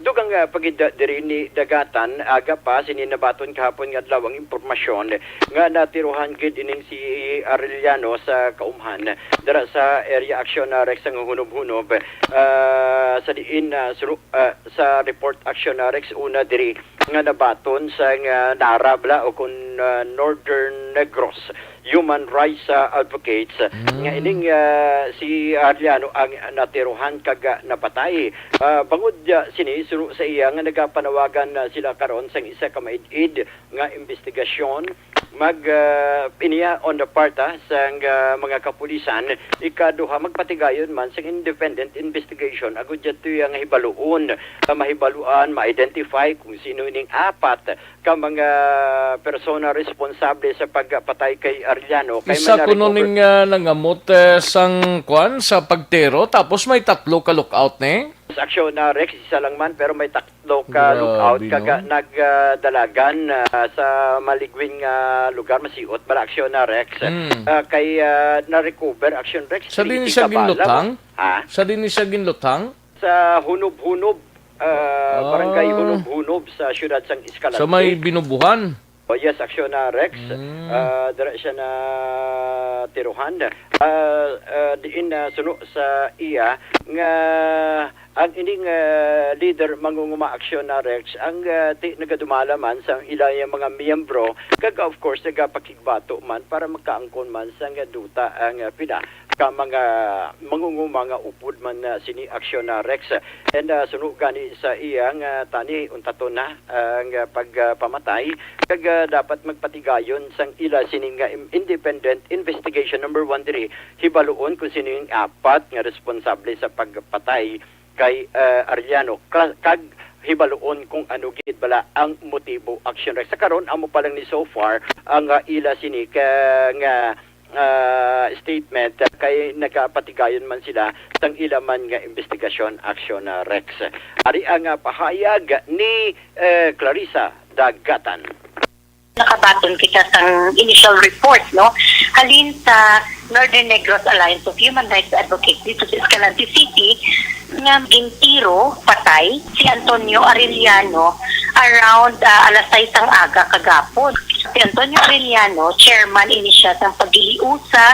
Dugang, ah, pagid diri ni Dagatan, aga pa sini nabaton kahapon nga adlaw ang impormasyon nga natiruhan gid ining si Arellano sa kaumhan dira sa area aksyon na Rex ang Hunob-Hunob, ah, sa diin, ah, suru-, ah, sa report aksyon na Rex una diri nga nabaton sa nga Nara bala o kun, ah, Northern Negros Human Rights, ah, Advocates Mm. nga ining, ah, si Arellano ang natiruhan kag, ah, napatay. Ah, bangod, ah, sini, suno sa iya nga nagapanawagan, ah, sila karon sang isa ka maid-id nga investigasyon, mag, ah, iniya on the part, ah, sang, ah, mga kapulisan, ikaduha, magpatigayon man sang independent investigation agud didto nga hibaluon, ah, mahibaluan, ma-identify kung sino ining apat ka mga persona responsable sa pagpatay kay Arellano. Kay Isa may kuno na-recover ning, ah, nangamot, eh, sang kwan, sa pagtero, tapos may tatlo ka lookout ni? Sa aksyon na, Rex, isa lang man, pero may tatlo ka Grabe, lookout, no? Kaga nagdalagan, ah, sa maligwin nga lugar, masiot bala aksyon na, Rex. Mm. Ah, kay, ah, na-recover aksyon, Rex, Sa din twenty siya ka bala. Ginlutang? Ha? Sa din siya ginlutang? Sa Hunob-Hunob, ah, Barangay Ah. Hunob-Hunob sa siyudad sang Escalante. Sa may Binubuhan? Oh, yes, aksyon na, Rex. Mm. Ah, dira siya na tiruhan. Ah, ah, diin na suno sa iya nga ang ining, ah, leader mangunguma aksyon na, Rex, ang, ah, ti-, nagadumala man sa ila nga mga miyembro, kag of course, nagapakigbato man para makaangkon man sa nga duta ang, ah, pila ka mga mangunguma nga upod man, ah, sini aksyon na, Rex. And, ah, suno gani sa iya nga tani, untaton na ang, ah, pagpamatay, kag, ah, dapat magpatigayon sang ila sini nga im-, independent investigation number one diri, hibaluon kung sino ang apat nga responsable sa pagpatay kay, ah, Arellano. Kla-, kag hibaluon kung ano gid bala ang motibo, Action Rex. Sa karon, amo pa lang ni so far ang, ah, ila sini ka, nga, ah, statement, ah, kay nagapatigayon man sila sang ila man nga investigasyon, Action, ah, Rex. Ari ang, ah, pahayag ni, eh, Clarissa Dagatan. Nakabaton kita sang initial report, no? Halin sa Northern Negros Alliance of Human Rights Advocates dito sa Escalante City, nga gintiro, patay, si Antonio Arellano around, ah, alas sais sang aga kagapon. Si Antonio Arellano, chairman ini siya sang paghiliusa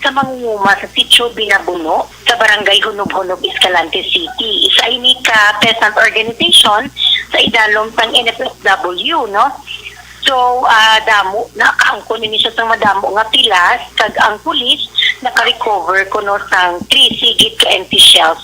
sa mangunguma sa Sitio Binabuno sa Barangay Hunob-Hunob, Escalante City. Isa ini ka peasant organization sa idalom sang N F S W, no? So, ah, damo, nakaangkon ini siya sang madamo nga pilas, kag ang pulis naka-recover kuno sang trese gid ka empty shells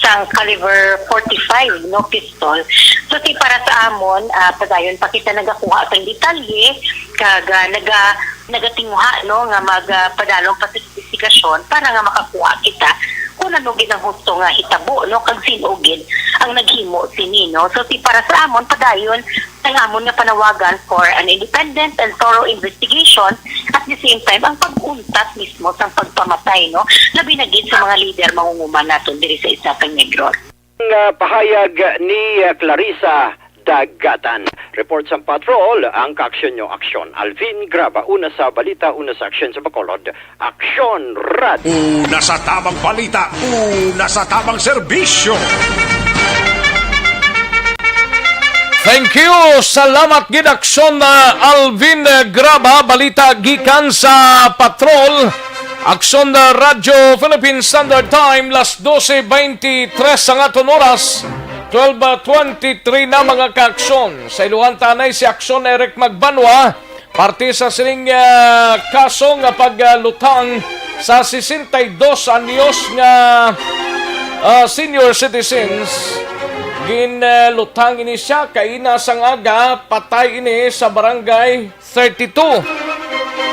sang caliber forty-five, no, pistol. So, si para sa amon, ah, padayon pa kita nagakuha sang detalye, kag, ah, naga-, nagatinguha, no, nga mag, ah, padalom pa sa investigasyon para nga makakuha kita kung ano gid ang husto nga hitabo, no, kag sin-o gid ang naghimo sini, no. So, si para sa amon, padayon ang amon nga panawagan for an independent and thorough investigation, at the same time, ang pag-untat mismo sang pagpamatay, no, labi na gid sa mga lider mangunguma naton diri sa Estape Negros. Nga pahayag ni, uh, Clarissa Dagatan. Report sang patrol, ang kaaksyon nyo, aksyon. Alvin Graba, una sa balita, una sa aksyon sa Bacolod. Aksyon Radio. Una sa tamang balita, una sa tamang serbisyo. Thank you. Salamat gid, aksyon, uh, Alvin, uh, Graba. Balita gikan sa patrol. Aksyon, uh, Radyo Philippine Standard Time, las dose beintitres ang aton oras, twelve twenty-three na, mga kaaksyon. Sa iluhan ta anay si Aksyon Eric Magbanwa, parte sa sining, ah, kaso nga pagluthang sa sesenta y dos anyos nga, ah, senior citizens. Ginluthang ini siya kaina sang aga, patay ini sa barangay thirty-two.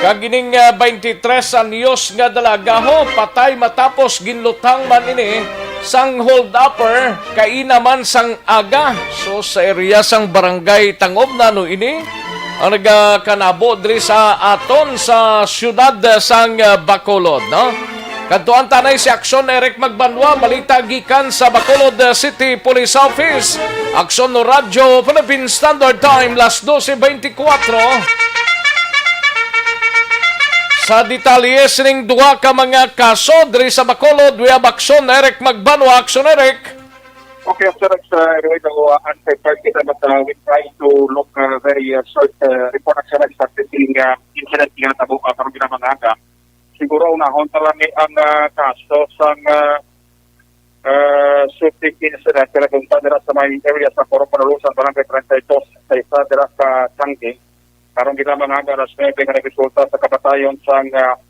Kag ining, ah, twenty-three anyos nga dalagaho patay matapos ginluthang man ini sang hold-upper kaina man sang aga. So, sa area sang Barangay Tangob na no ini ang nagakanabo diri sa aton sa siyudad sang, ah, Bacolod, no? Kadtuan ta anay si Aksyon Eric Magbanwa, balita gikan sa Bacolod City Police Office. Aksyon Radyo Philippine Standard Time, las dose beintikwatro. Sa detalye sining duha ka mga kaso diri sa Bacolod, we have Aksyon Eric Magbanwa. Aksyon, Eric. Okay, Aksyon Eric, uh, anyway, no, uh, unprepared kita, but, uh, we try to look, uh, very, uh, short, uh, report, Aksyon Eric, sa ating, uh, incident nga natabo, uh, karong ginamangga. Siguro unahon pa lang ni ang, ah, kaso sang, ah, ah, shooting incident nga nagdumpa dira sa may area sa Purok Manulusan, Barangay treinta y dos, sa isa dira sa Changi. Karong ginamangga alas nuebe nga nagresulta sa kamatayon sang, ah,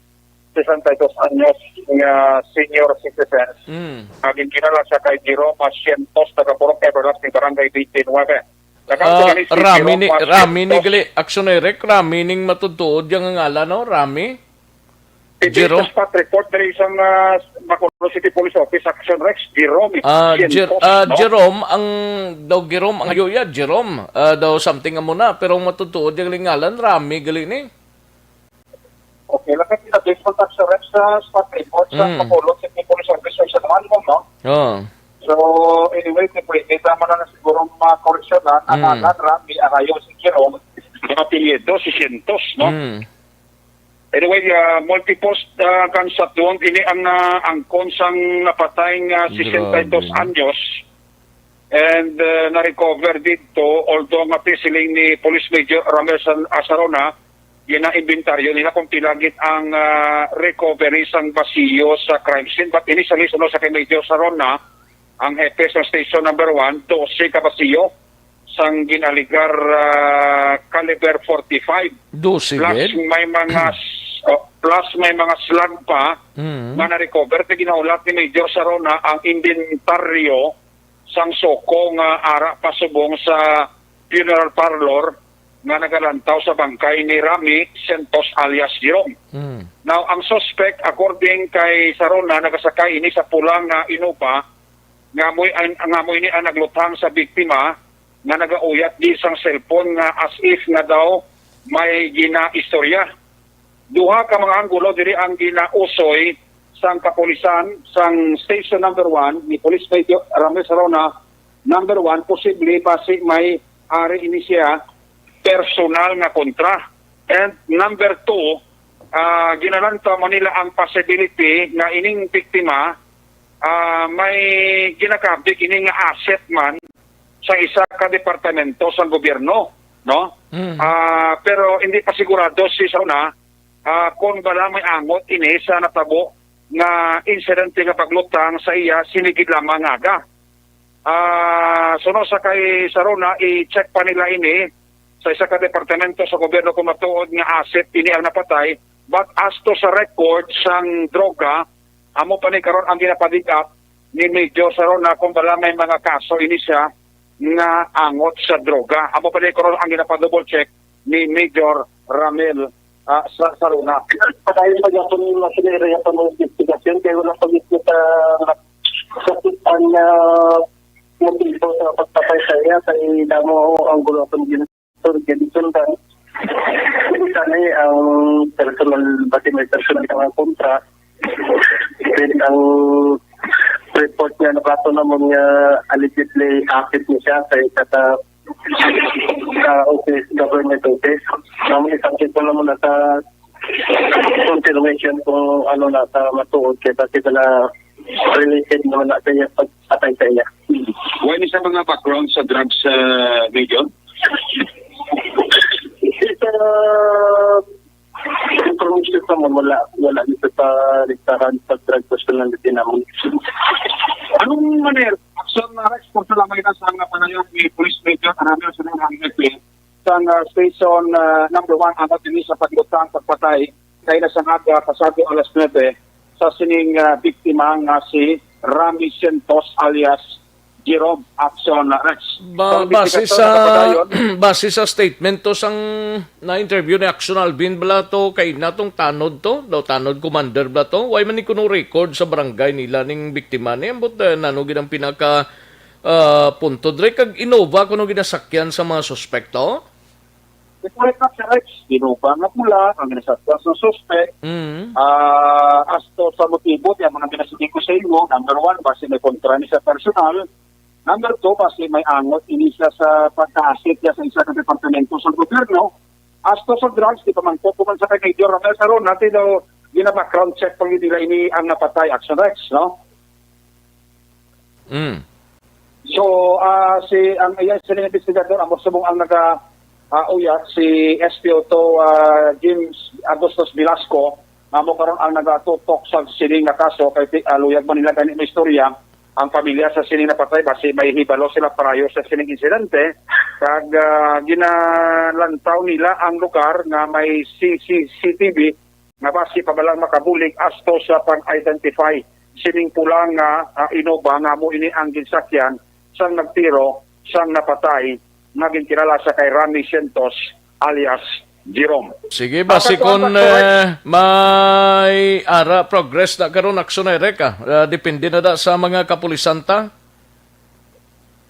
sesenta y dos anyos nga senior citizens. Mm. Ang ginkilala siya kay Jerome Cientos, taga Purok Everlasting, Barangay twenty-nine. Nagkataon Ah, ni si Rami Jerome ni, Cientos. Rami ni gali, Aksyon Eric, Rami ning matutuod yang ngalan, no? Rami? It is Jerome? The spot report diri sa, ah, Bacolod City Police Office, Action Rex, Jerome Ah, Jer-, Cientos, ah, no? Jerome, ang, daw Jerome, ang ayo ya, Jerome, ah, daw something amo na, pero ang matutuod yung lingalan, Rami gali ni. Okay, lang kita, based on Action Rex sa spot report sa Mm. Bacolod City Police Office sa San Juan, no? Oh. So, anyway, kung pwede, tama na na siguro makoreksyonan, ang Mm. ngalan, Rami, ang ayo si Jerome, ang apelyido, si Cientos, no? Mm. Anyway, ah, multiple, ah, gunshot wound. Ini ang, ah, angkon sang napatay nga Grabe. sesenta y dos anyos. And, ah, na-recover dito, although nga siling ni Police Major Ramel San-, Asarona, gina-inventaryo nila kung pila gid ang, ah, recovery sang basiyo sa crime scene. But initially, suno sa kay Major Sarona, ang hepe sa Station Number One, dose ka basiyo sang ginaligar, ah, caliber forty-five. Dose Plus gid? may mga s-, oh, plus may mga slug pa Mm. nga na-recover kay ginahulat ni Major Sarona ang inventaryo sang SOCO nga ara pa subong sa funeral parlor nga nagalantaw sa bangkay ni Rami Santos alias Jerome. Mm. Now, ang suspect, according kay Sarona, nagasakay ini sa pula nga Innova nga amoy, nga amo ini ang nagluthang sa biktima nga nagauyat di sang cellphone nga as if nga daw may ginaistorya. Duha ka mga anggulo diri ang ginausoy sang kapulisan sang Station Number One ni Police Major Ramil Sarona. Number one, posible basi may ari ini siya personal nga kontra. And number two, ah, ginalantaw man nila ang possibility nga ining biktima, ah, may ginakabig ini nga asset man sa isa ka departamento sa gobyerno, no? Mm. Ah, pero hindi pa sigurado si Sarona, ah, kung bala may angot ini sa natabo nga insidente nga paglutang sa iya sini gid lamang nga aga. Ah, suno sa kay Sarona, i-check pa nila ini sa isa ka departamento sa gobyerno kung matuod nga asset ini ang napatay. But as to sa record sang droga, amo pa ni karon ang ginapadig-up ni Major Sarona kung bala may mga kaso ini siya nga angot sa droga. Amo pa ni karon ang ginapadouble check ni Major Ramil, ah, sa Sarona. Padayon pa gyapon ang area pa ng investigasyon kay wala pa gyud sa sa ang, ah, motibo sa pagpatay sa iya kay damo ang gulo sa Sir Jenson Tan. Isa ni ang personal, bati may personal nga kontra. Then ang report nga nabato namon nga allegedly akit ni siya sa isa ka, ka office, government office. Namon isang ko namon na sa confirmation kung ano na sa matuod kay bakit na related naman na sa iya pagpatay sa iya. Wala ni sa mga background sa drugs, ah, Major? Sa information sa mo, wala, wala dito sa listahan sa drug personality naman. Anong manera? Action na Rex, kung sa lamay na sa mga panayam ni Police Major Arabio sa mga hanggang sa, ah, station, ah, number one, ang atini sa paglutang, pagpatay, kay na sa aga, pasado alas nuebe, sa sining, ah, biktima nga si Rami Cientos alias Jerome Action Rex. Ba-, Ang base investigasyon sa, nakapadayon. Base sa statement to sang na-interview ni Action Alvin bala to, kay natong tanod to, daw tanod commander bala to. Why man ni kuno record sa barangay nila ning biktima ni? Ambot, eh, nano gid ang pinaka, ah, punto dre? Kag Innova kuno ginasakyan sa mga suspek to? Correct na, Sir Rex. Innova nga pula ang ginasakyan sa suspek. Mm. Ah, as to sa motibo, yung mga pinasiling ko sa inyo, number one, basi may kontra ni sa personal. Number two, basi may angot ini siya sa pagka-asset niya sa isa ka departamento sa gobyerno. As to sa drugs, di pa man po, kung sa kay Major Ramel Saron, natin daw, gina-background check pa nila ini ang napatay, Action Rex, no? Mm. So, ah, si, ang iya, sila investigador, amo subong ang naga, ah, uyat, si S P O to, ah, James Agustus Velasco, amo karon ang nagatutok sa sining nga kaso kay ti-, ah, luyag man nila gani may istorya ang pamilya sa sining napatay, basi may hibalo sila prior sa sining insidente, kag, ah, ginalantaw nila ang lugar nga may C C T V nga basi pa man lang makabulig as to sa pag-identify sining pula nga, ah, Innova nga amo ini ang ginsakyan sang nagtiro sang napatay nga ginkilala sa kay Rami Cientos alias Jerome. Sige, basi kon, eh, may ara progress na karon, Action Eric, ah. Ah, depende na da sa mga kapulisan ta.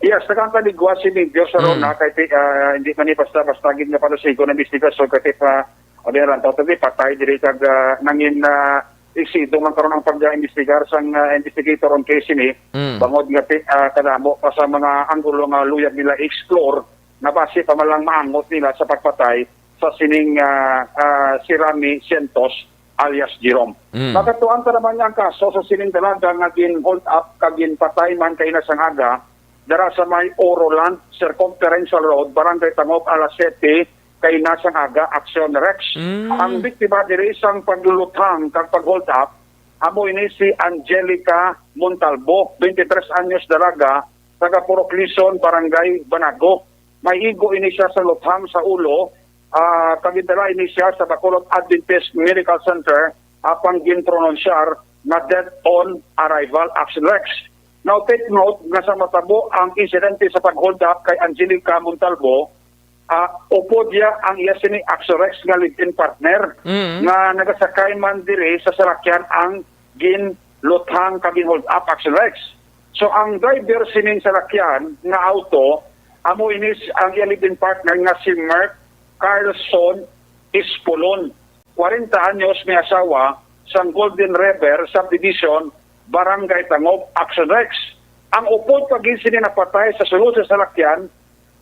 Yes, nagkakaligwa si Major Saron Mm. na kay ti-, ah, hindi man ni basta-basta gid nga panusigon ang investigasyon kay ti pa, o di na lang, tawag ti patay diri kag, ah, nangin, ah, eksido man karon ang pag-imbestigar sang, ah, investigator on case ini. Mm. Bangod nga ti-, ah, kadamo pa sa mga anggulo nga luyag nila explore na basi pa man lang maangot nila sa pagpatay sa sining, ah, ah, si Rami Cientos alias Jerome. Mm. Makatuan pa naman niya ang kaso sa sining dalaga nga gin-hold up kag ginpatay man kay na sang aga dara sa may Oroland Circumferential Road, Barangay Tangog, alas siyete kay na sang aga, Action Rex. Mm. Ang biktima diri sang pagluluthang kag pag-hold up amo ini si Angelica Montalbo, twenty-three anyos, dalaga, taga Purok Lison, Barangay Banago. May igo ini siya sa luthang sa ulo, ah, kag gindala ini siya sa Bacolod Adventist Medical Center, apang ginpronunsyar na dead on arrival, Action Rex. Now, take note nga sa matabo ang insidente sa pag-hold up kay Angelica Montalbo, ah, upod iya ang iya sini Action Rex nga live-in partner Mm. nga nagasakay man diri sa salakyan ang ginluthang kag gin-hold up, Action Rex. So, ang driver sining salakyan nga auto, Amo ini si, ang iya live-in partner nga si Mark Carlson Espolon, kwarenta anyos, may asawa, sang Golden River Subdivision, Barangay Tangob, Action Rex. Ang upod pa gid sini napatay sa sulod sa salakyan,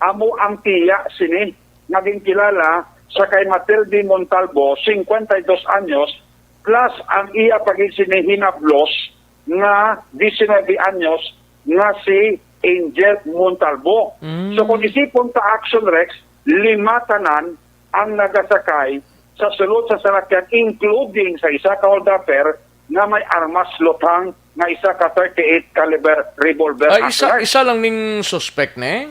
amo ang tiya sini nga ginkilala sa kay Matilde Montalbo, singkwenta y dos anyos, plus ang iya pa gid sini hinablos nga diecinuebe anyos nga si Angel Montalbo. Mm. So kung isipon ta, Action Rex, lima tanan ang nagasakay sa sulod sa salakyan, including sa isa ka holdupper nga may armas luthang nga isa ka thirty-eight caliber revolver. Ay, isa, Action Rex. Isa lang ning suspect, ne?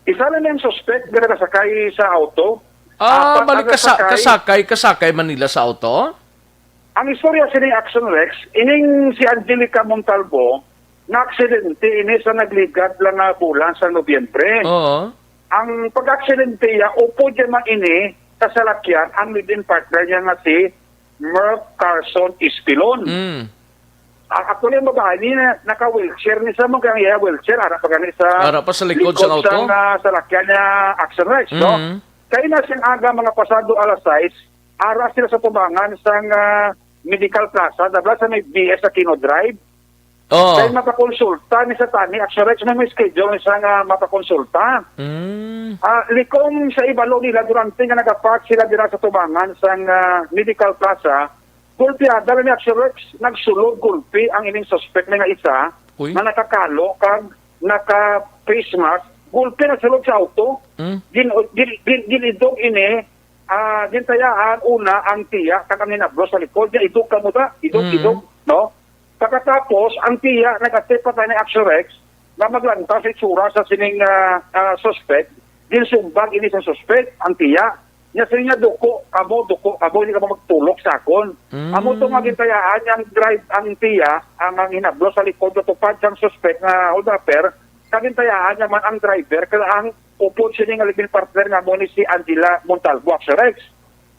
Isa lang ning suspect nga nagasakay sa auto. Ah, apat balik ang kasa-, nasakay. Kasakay, kasakay man nila sa auto? Ang istorya sini, Action Rex, ining si Angelica Montalbo, na aksidente ini sa nagligad lang nga bulan sa Nobyembre. Oo. Ang pag-aksidente niya, upod niya man ini sa salakyan ang live-in partner niya nga si Merv Carson Espilon. Mm. A-, actually, ang babae ni na, naka-wheelchair ni sa mga iya wheelchair, ara pa gani sa Ara pa sa likod likod sang auto? sang, ah, salakyan niya, Action Rex, no? Mm. Kaya na siyang aga, mga pasado alas sais, ara sila sa tubangan sang, ah, Medical Plaza, dabla sa may B S Aquino Drive. Oo. Kay mapakonsulta ni sa tani, Action Rex, may, may schedule ni sa nga mapakonsulta. Mm. Ah, likom sa ibalo nila, durante nga nagapark sila dira sa tubangan sang, ah, Medical Plaza, gulpiada na ni Action Rex, nagsulod gulpi ang ining suspect na nga isa, Uy. nga nakakalo kag naka face mask, gulpi nagsulod sa auto. Mm. Gin-, gin-, gin-, ginidog ini, ah, gintayaan una ang tiya kag ang hinablos sa likod niya, idog kamo ta, idog, Mm. idog, no? Pagkatapos, ang tiya nag-attempt pa ni Action Rex na maglantaw sa itsura sa sining, ah, ah, suspect. Ginsumbag ini sa suspect, ang tiya. Niya sa niya, "Duko kamo, duko kamo, hindi kamo magtulok sa akon." Mm. Amo to nga gintayaan niya ang drive, ang tiya, ang, ang hinablos sa likod, natupad sang suspect nga holdupper, kag gintayaan niya man ang driver, kag ang upod sini nga live-in partner nga mo ni si Angela Montalbo, Action Rex.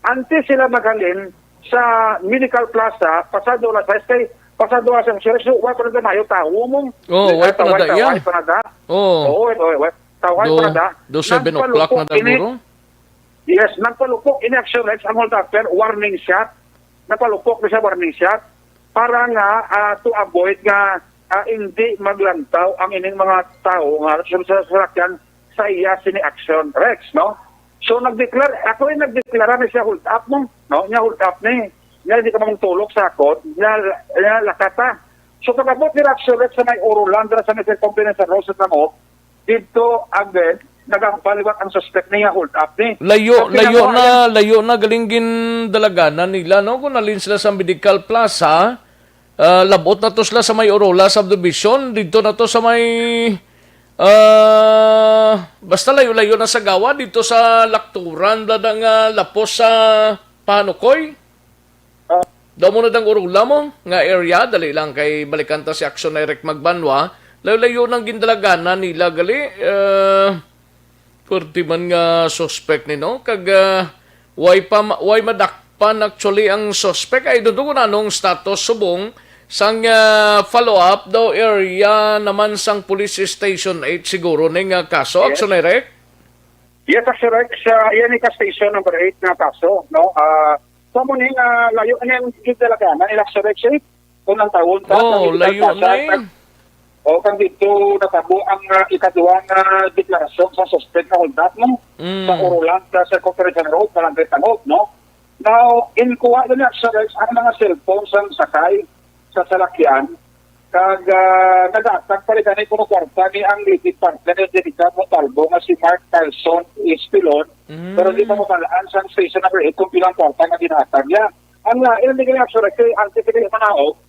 Antes sila maghalin sa Medical Plaza, pasado alas sais kay pasado alas sais, so, wa pa na mayo tawo mo. Oh, wa pa na da, Tawhay, iya. tawhay pa na da. Oh. Oo, wait, wait, wait. Tawhay Do, pa na da. do seven o'clock na Nagpalupok da, ini, guro? Yes, nagpalupok ini, Action Rex, ang holdupper, warning shot. Nagpalupok na siya, warning shot. Para nga, ah, to avoid nga, ah, hindi maglantaw ang ining mga tawo nga sa, sa salakyan sa iya sini, Action Rex, no? So, nagdeklar-, ako ay nagdeklara na siya hold up mo, no? Niya hold up ni. Niya hindi ka mamang tulog sa akon. Niya, niya lakata. So, pag-abot ni Action Rex sa may Orolandra, sa may circumference sa Rosa Tango, dito agad, nagambaliwat ang suspect niya, hold up ni. Layo, Ang layo na, pinanguha layo na galing gindalaganan nila, no? Kung nalin sila sa Medical Plaza, ah, labot na to sila sa may Orola Subdivision, dito na to sa may, ah, basta layo-layo na sa gawa, dito sa Lakturan, dada nga lapos sa Panukoy. Ah. Daw mo na dang Orola mo nga area, dali lang kay balikan ta si Action Direct Magbanwa. Layo-layo nang gindalaganan nila gali, ah, Pwerte man nga suspect ni, no? Kag, ah, way pa ma-, way madakpan actually ang suspect. Ay, dudto ko na anong status subong sang, ah, follow-up daw area naman sang Police Station eight siguro ning, ah, kaso, Yes. Action Direct? Yes, Action Direct, sa, yan yung ka station number eight na kaso, no? Ah, sa mo ning, ah, layo na yung gindalaganan, yung Action Direct, eh. Unang taon pa, Oh, kang layo Kansas, na eh. kag, oh, kang dito natabo ang, ah, ikaduha nga deklarasyon sa suspect nga hold up, no? Mm. Sa Oroland, sa Circumferential Road, Barangay Tangog, no? Now, inkuha na niya sa ang mga cellphone sa sakay sa salakyan, kag, ah, nagatag pa rin kani kuno kwarta ni ang live-in partner ni Angelica Montalbo nga si Mark Carlson Espilon, Mm. pero di pa mabalaan sa station number eight kung pilang kwarta nga ginatag niya. Ang lain, hindi kini actually, kay antes kini manaog,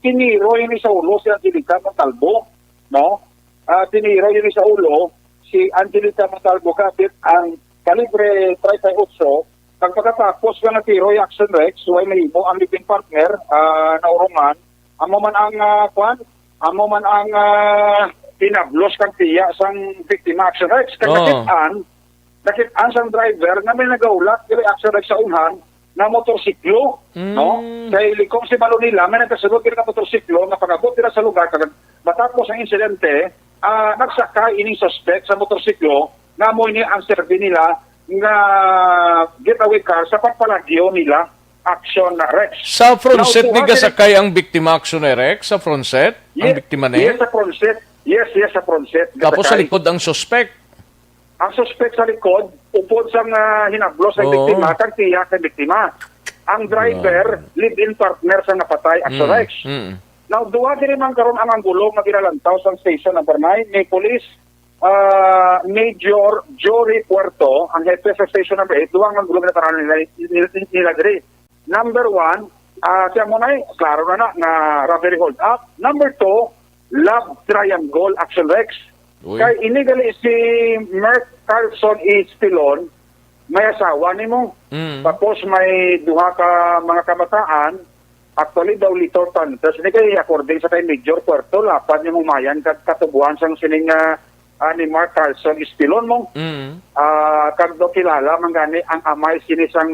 tiniro ini sa ulo si Angelica Montalbo, no? Ah, tiniro ini sa ulo si Angelica Montalbo gamit ang kalibre treinta y ocho. Kag pagkatapos nga natiro yung Action Rex, way mahimo ang living partner, ah, naurungan. Amo man ang, ah, kwan, amo man ang, ah, pinablos kang tiya sang biktima, Action Rex. Kag Oo. nakit-an, nakit-an sang driver nga may nagaulat diri, Action Rex, sa unhan nga motorsiklo, Mm. no? Kay likom si Balonila, may nagkasulod diri nga motorsiklo nga pag-abot dira sa lugar, kag matapos ang insidente, ah, nagsakay ining suspect sa motorsiklo nga amo ini ang serbi nila nga getaway car sa pagpalagyo nila, Action Rex. Sa front Now, seat ni duha sila gasakay ang biktima, Action Rex? Sa front seat ang Yes, biktima ni? Yes, sa front seat. Yes, yes, sa front seat. Tapos sa gasakay. Likod ang suspect? Ang suspect sa likod, upod sang, ah, hinablos sa Oo. Biktima, kag tiya sa biktima. Ang driver, Grabe. Live-in partner sa napatay, Action Mm, Rex. Mm. Now, duha diri man karon ang anggulo nga ginalantaw sa station number nine ni Police, ah, Major Jory Puerto, ang hepe sa station number eight. Duha ang anggulo nga ginatanan nila, nila, nila diri. Number one, ah, siya mo na, eh, klaro na na, nga robbery hold up. Number two, love triangle, Action Rex. Uy. Kay ini gali si Mark Carlson Espilon, may asawa nimo. Mm. Tapos may duha ka mga kamataan, actually daw litter tanters. Ni kay according sa kay Major Puerto, lapad ni mo mayan kag katubuan sang sining, ah, ah, ni Mark Carlson Espilon mo. Mm. Ah, kag daw kilala man gani ang amay sini sang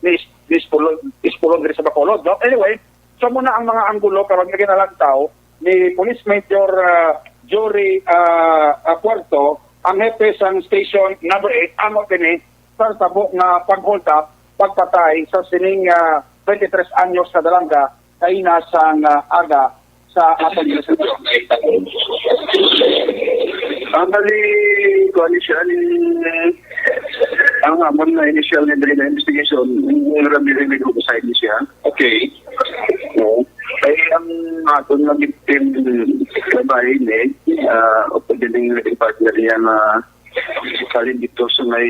ni Is-, ni Espulon, Espulon diri sa Bacolod, no? Anyway, so muna ang mga anggulo karon nga ginalantaw ni Police Major, ah, Jory, ah, ah, Puerto, ang hepe sang station number eight, amo kini sa tabo nga pag-hold up, pagpatay sa sining, ah, twenty-three anyos nga dalangga kaina sang, ah, aga sa aton munisipyo. Ang bali, kuha ni siya, ni, ang amon na initial na diri na investigation, yung rabi-rabi ko sa ini siya. Okay. Oo. Kay ang aton na victim, babae ni, ah, o pwede ding living partner niya na Kalin dito sa may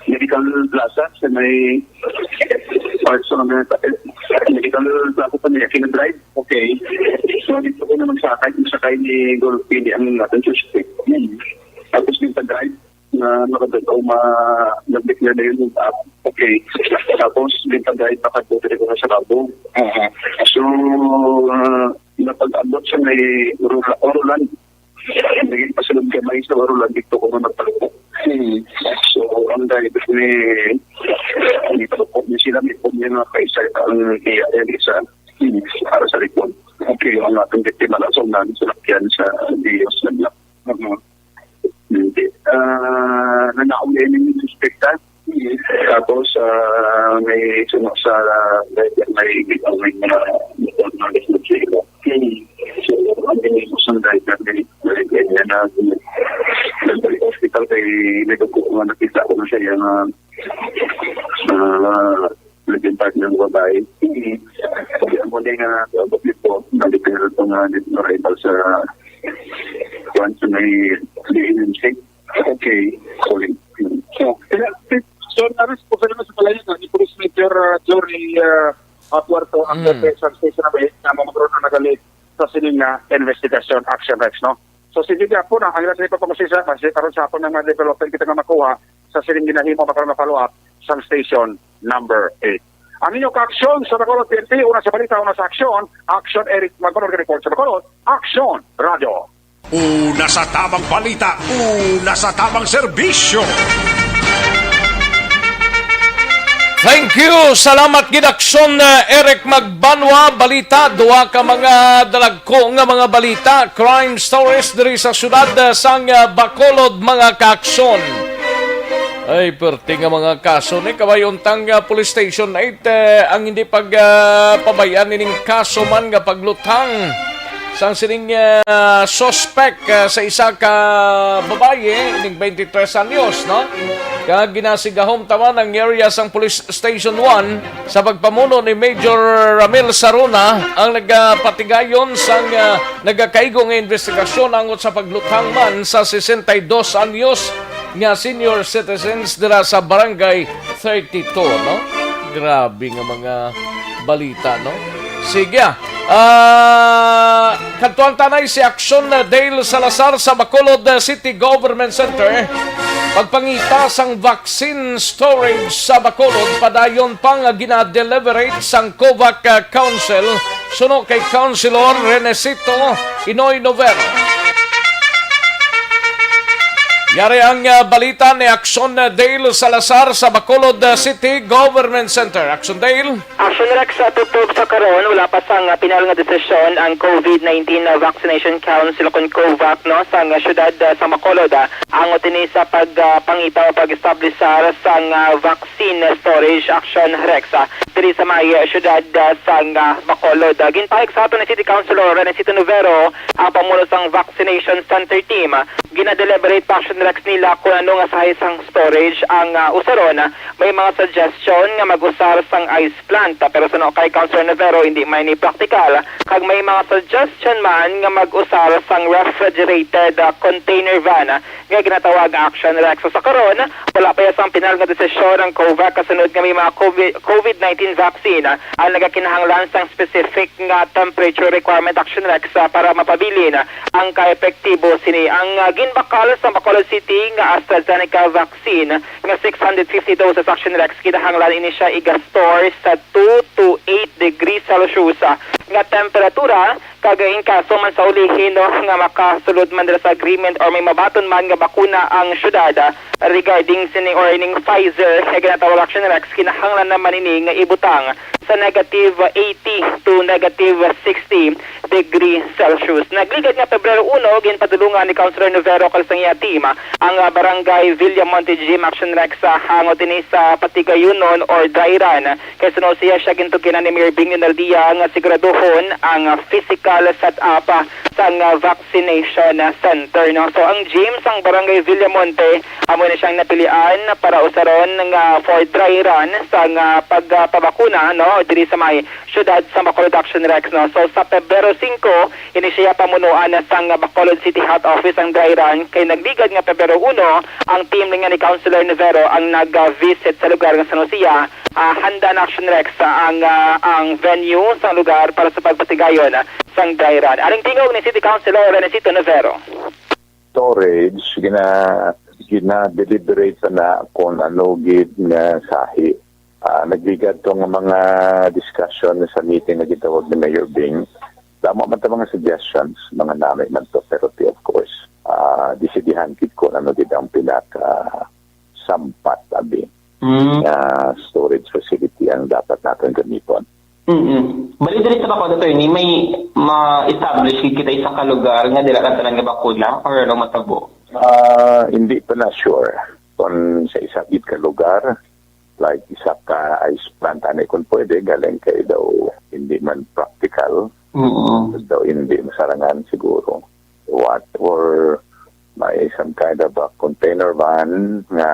Medical Plaza, sa may part sa mga Medical Plaza sa may Aquino Drive. Okay. So, dito ko na magsakay, magsakay ni Golfini ang ating suspect. Tapos yung pag-drive na makadagaw ma nag-declare na yun. Ah, okay. Tapos yung pag-drive makadto ko na sa Cabo. Aha. So, ah, napag-abot sa may Orula-, Orolan, naging pasulod kay may sa Orolan dito ko na nagpalupok. Hmm. So, ang driver ni, ni palupok ni sila, may po niya nga kaisa ang iya, ang isa. Hmm. Para sa likod. Okay. Ang ating biktima na so, nang salakyan sa Dios na black. Mhm. Hindi. Ah, nanaog na yung suspect, ha? Tapos, ah, may suno sa, ah, may, may, may mga motor na nagsusulo. So, ang pinili ko sa driver, may, may, may, na, nag-hospital kay may dugo nga nakita ko na siya, yung, ah, ah, living partner ng babae. Kaya mo din nga, ah, bukod po, nalipin ito nga, arrival sa, kuwan sa may D N M C. Okay. Sorry. So, kaya, so, aris po sa naman sa palayan na ni Police Major, uh, Jory, uh, uh, Puerto, ang Mm. F S R station na ba, na mamagro na nagalit sa sining nga investigation, Action Rex, no? So, sige nga po na, ang ilang sa ipagpamasisa, kasi karon sa hapon nga mga development kita nga makuha sa sining ginahimo, makaroon na follow-up sa station number eight. Ang inyo kaaksyon sa Bacolod P N P, una sa balita, una sa aksyon, Action Eric Magbalor report sa Bacolod, Action Radio. Una sa tabang balita, una sa tabang serbisyo. Thank you. Salamat gid, Action, uh, Eric Magbanwa. Balita, duha ka mga dalagko nga mga balita, crime stories diri sa syudad, uh, sang, uh, Bacolod, mga kaaksyon. Ay, perti nga mga kaso ni Kabayontang, ah, Police Station eight, eh, ang hindi pag, ah, pabayaan nining kaso man nga pagluthang sang sining, ah, suspect, ah, sa isa ka babayi ning twenty-three anyos, no? Kag ginasigahom taman ang area sang Police Station one sa pagpamuno ni Major Ramil Saruna ang nagapatigayon sang, ah, nagakaigo nga investigasyon angot sa pagluthang man sa sesenta y dos anyos nga senior citizens dira sa Barangay thirty-two, no? Grabe nga mga balita, no? Sige, ah. Ah, kadtuan ta anay si Action Dale Salazar sa Bacolod City Government Center. Pagpangita sang vaccine storage sa Bacolod, padayon pa nga gina-deliberate sang COVAC, ah, Council, suno kay Councilor Renesito Inoy Noveno. Yari ang, ah, balita ni Action Dale Salazar sa Bacolod, ah, City Government Center. Action Dale. Action Rex, sa tutob sa karon, wala pa sang, ah, pinal nga desisyon ang COVID nineteen Vaccination Council o kon COVAC, no, sang, ah, siyudad, ah, sa Bacolod, ah, angot ini sa pag, ah, pangita o pag-establisar sang, ah, vaccine storage, Action Rex, ah, diri sa may, ah, siyudad, ah, sang, ah, Bacolod. Ah, ginpahayag sa aton ni City Councilor Renesito Novero, ang pamuno sang vaccination center team. Gina-deliberate pa, Action Rex, nila kung ano nga size sang storage ang, ah, usaron. May mga suggestion nga mag-usar sang ice plant, ah, pero suno kay Councilor Navero, hindi man ini praktikal. Kag may mga suggestion man nga mag-usar sang refrigerated, ah, container van, ah, nga ginatawag Action Rex. So, sa karon, wala pa sang pinal nga desisyon ang COVAC kasunod nga may mga COVID, COVID nineteen vaccine, ah, ang nagakinahanglan sang specific nga temperature requirement, Action Rex, ah, para mapabilin ang kaepektibo sini. Ang, ah, ginbakal sa Bacolod City nga AstraZeneca vaccine nga six hundred fifty doses, Action Rex, kinahanglan ini siya igastor sa two to eight degrees Celsius, ah, nga temperatura, kag in kaso man sa ulihi, no, nga makasulod man dira sa agreement or may mabaton man nga bakuna ang syudad, ah, regarding sini or ning Pfizer nga ginatawag, Action Rex, kinahanglan naman ini nga ibutang sa negative eighty to negative sixty degree Celsius. Nagligad nga Pebrero uno, ginpadulungan ni Councilor Novero kag sang iya team ang, ah, Barangay Villamonte Gym, Action Rex, sa hangot ini sa patigayunon or dry run, kay suno siya, siya gintuginan ni Mayor Bing Leonardia nga siguraduhon ang, ah, physical setup, ah, sang, ah, vaccination, ah, center, no? So, ang gym sang Barangay Villamonte amo na siyang napilian para usaron nga for dry run sang, ah, pagpabakuna, no, diri sa may siyudad sa Bacolod, Action Rex, no? So, sa Pebrero singko, ini siya pamunuan na sang Bacolod City Health Office ang dry run, kay nagligad nga Pebrero uno, ang team nga ni Councilor Nivero ang nag-visit sa lugar nga suno siya, ah, handa na, Action Rex, ang, ah, ang venue sa lugar para sa pagpatigayon sang dry run. Aring tingog ni City Councilor Renesito Nivero. Storage, gina-, gina-deliberate pa na kung ano gid nga sahi. Ah, nagligad to nga mga discussion sa meeting nga gitawag ni Mayor Bing. Damo man to mga suggestions, mga nami man to, pero ti, of course, ah, desidihan gid kung ano gid ang pinaka sampat, abi, Mm. nga storage facility ang dapat naton gamiton. Mm-mm. Bali, diri sa Bacolod, attorney, may ma-establish gid kita isa ka lugar nga dira lang tanan nga bakuna or ano matabo? Ah, hindi pa na sure kung sa isa gid ka lugar, like isa ka ice plant, ani, kung pwede, galing kay daw hindi man practical, Mm-mm. daw hindi masarangan siguro. What, or may some kind of a container van nga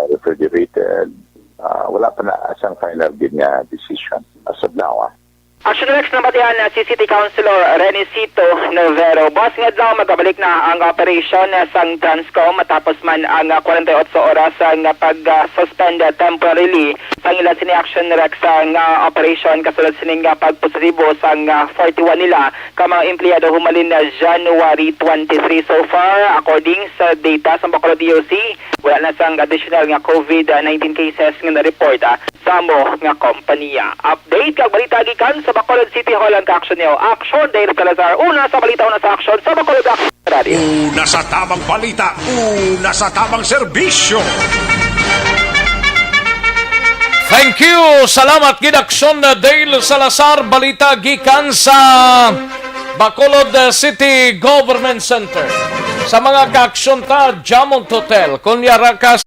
refrigerated. Ah, wala pa na sang final gid nga decision as of now, ah. Action Rex, nabatian na si City Councilor Renisito Novero. Buwas nga adlaw, magabalik na ang operation sang Transcom matapos man ang, ah, forty-eight oras nga pag, ah, suspend temporarily sang ila sini, Action Rex, ah, nga operation kasulod sini nga pagpositibo sang, ah, forty-one nila ka mga empleyado humalin na January twenty-three. So far, according sa data sa Bacolod D O C, wala na sang additional nga COVID nineteen cases nga na-report, ah, sa amo nga kompanya. Update kag balita gikan sa Bacolod City Hall ang ka-action niyo. Action Dale Salazar, una sa balita, una sa action sa Bacolod Action Radio. Una sa tamang balita, una sa tamang serbisyo. Thank you. Salamat gid, Action Dale Salazar. Balita gikan sa Bacolod City Government Center. Sa mga ka-action ta, Jamont Hotel, Kunyarakas,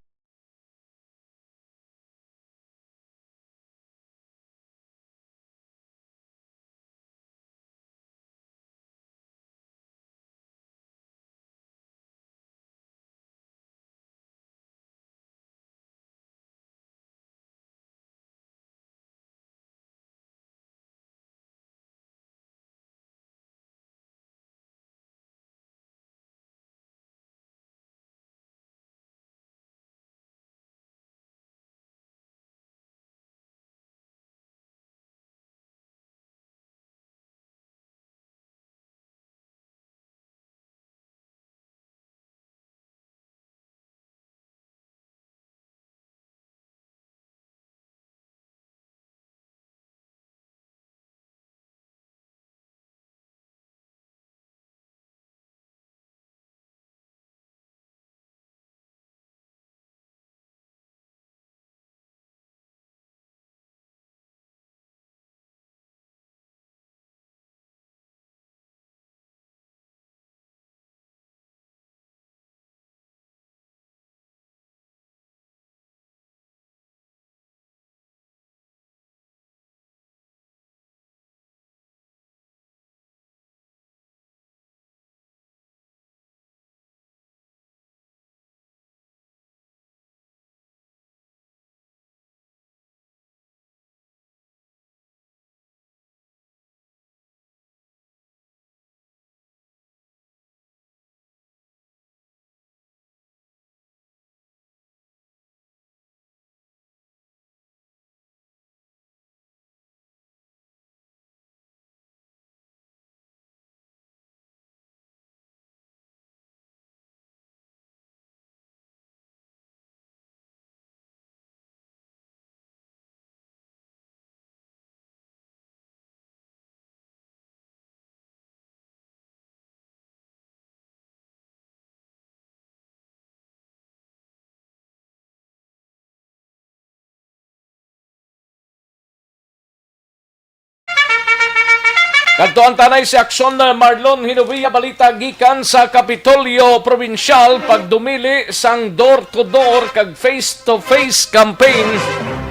Kadtuan ta anay si Aksyon Marlon Hinovia, balita gikan sa Kapitolyo Probinsyal, pagdumili sang door-to-door kag face-to-face campaign